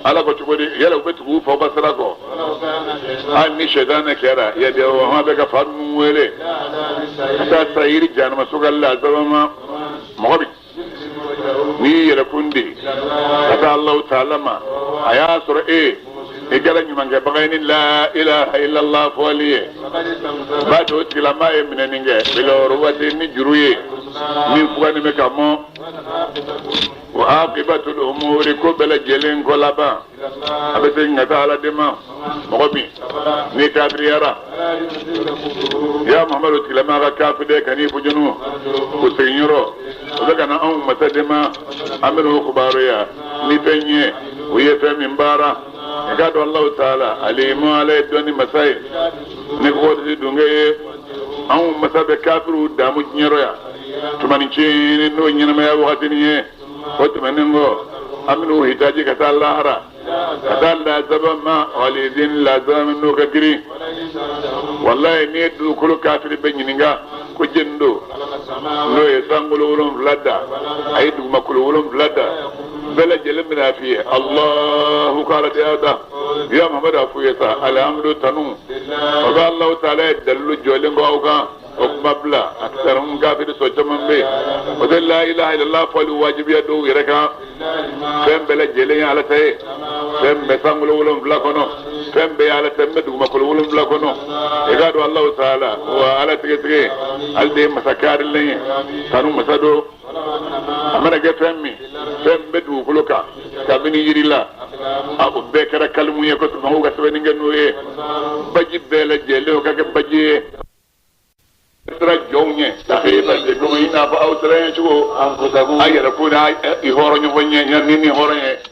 S1: ala ko cogo di yala u bɛ tugu u faw ka sira kɔ hali ni sɛtanɛ kɛra yad'uhum a bɛ ka fa ninnu wele ka taa sayiri jahanama so ka lazaba ma mɔgɔ bi n'i y'i yɛrɛkun di ka taa Alahu taala ma a y'a sɔrɔ e i kɛra ɲumankɛbaga ye ni la ilaha illallah fɔli ye b'a to o tigilamaa ye minɛni kɛ bil urwati ni juru ye min fuganin bɛ ka mɔ. Wa aqibatul umuri, ko bɛɛ lajɛlen ko laban a bɛ segin ka taa Ala de ma. Mɔgɔ min n'i kafiriyara, ya Muhamadu, tigilama ka kafiri ka n'i fujunu o seginyɔrɔ o bɛ ka na anw masa de ma. An bɛ n'o kibaruya ni fɛn ye, u ye fɛn min baara. I k'a dɔn Alahu taala alimu, Ala ye dɔnni masa ye ni kɔkɔdisi dunkɛ ye. Anw masa bɛ kafiriw damu diɲɛrɔ yan tumani cini, n'o ɲɛnamaya wagatinin ye. O tɛmɛnen kɔ, an bɛn'u hitaji ka taa lahara, ka taa lazaba ma walidin, lazaba min n'o ka girin. Walayi, n'i ye dugukolo kafiri bɛ ɲininka ko jɛni don n'o ye sankolo 7 da, a ye dugumakolo 7 da, bɛɛ lajɛlen bɛna f'i ye Alahu, ko Ala de y'a da. Ya Muhamadu, a f'u ye sa, alihamudu, tanu o bɛ Alahu taala ye dalilu jɔlen kɔ aw kan. O kuma bila a sara kafiri sɔn caman bɛ yen, o tɛ la ilaha illallah fɔli wajibiya dɔw yɛrɛ kan. Fɛn bɛɛ lajɛlen ye Ala ta ye. Fɛn bɛɛ sankolo 7 kɔnɔ, fɛn bɛɛ ye Ala ta, n bɛ dugumakolo 7 kɔnɔ. I k'a dɔn Alahu taala wa Ala tigɛtigɛ, ale de ye masa kaarilen ye, tanu masa don. A mana kɛ fɛn min, fɛn bɛ dugukolo kan, kabini yiri la, a o bɛɛ kɛra kalimu ye ko mɔgɔw ka sɛbɛnni kɛ n'o ye. Baji bɛɛ lajɛlen, o ka kɛ baji ye sira jɔnw ɲɛ tahiba de komi i n'a fɔ aw siran ye cogo a yɛrɛ ko n'a i hɔrɔn ɲɔgɔn ɲɛ ni hɔrɔn ye.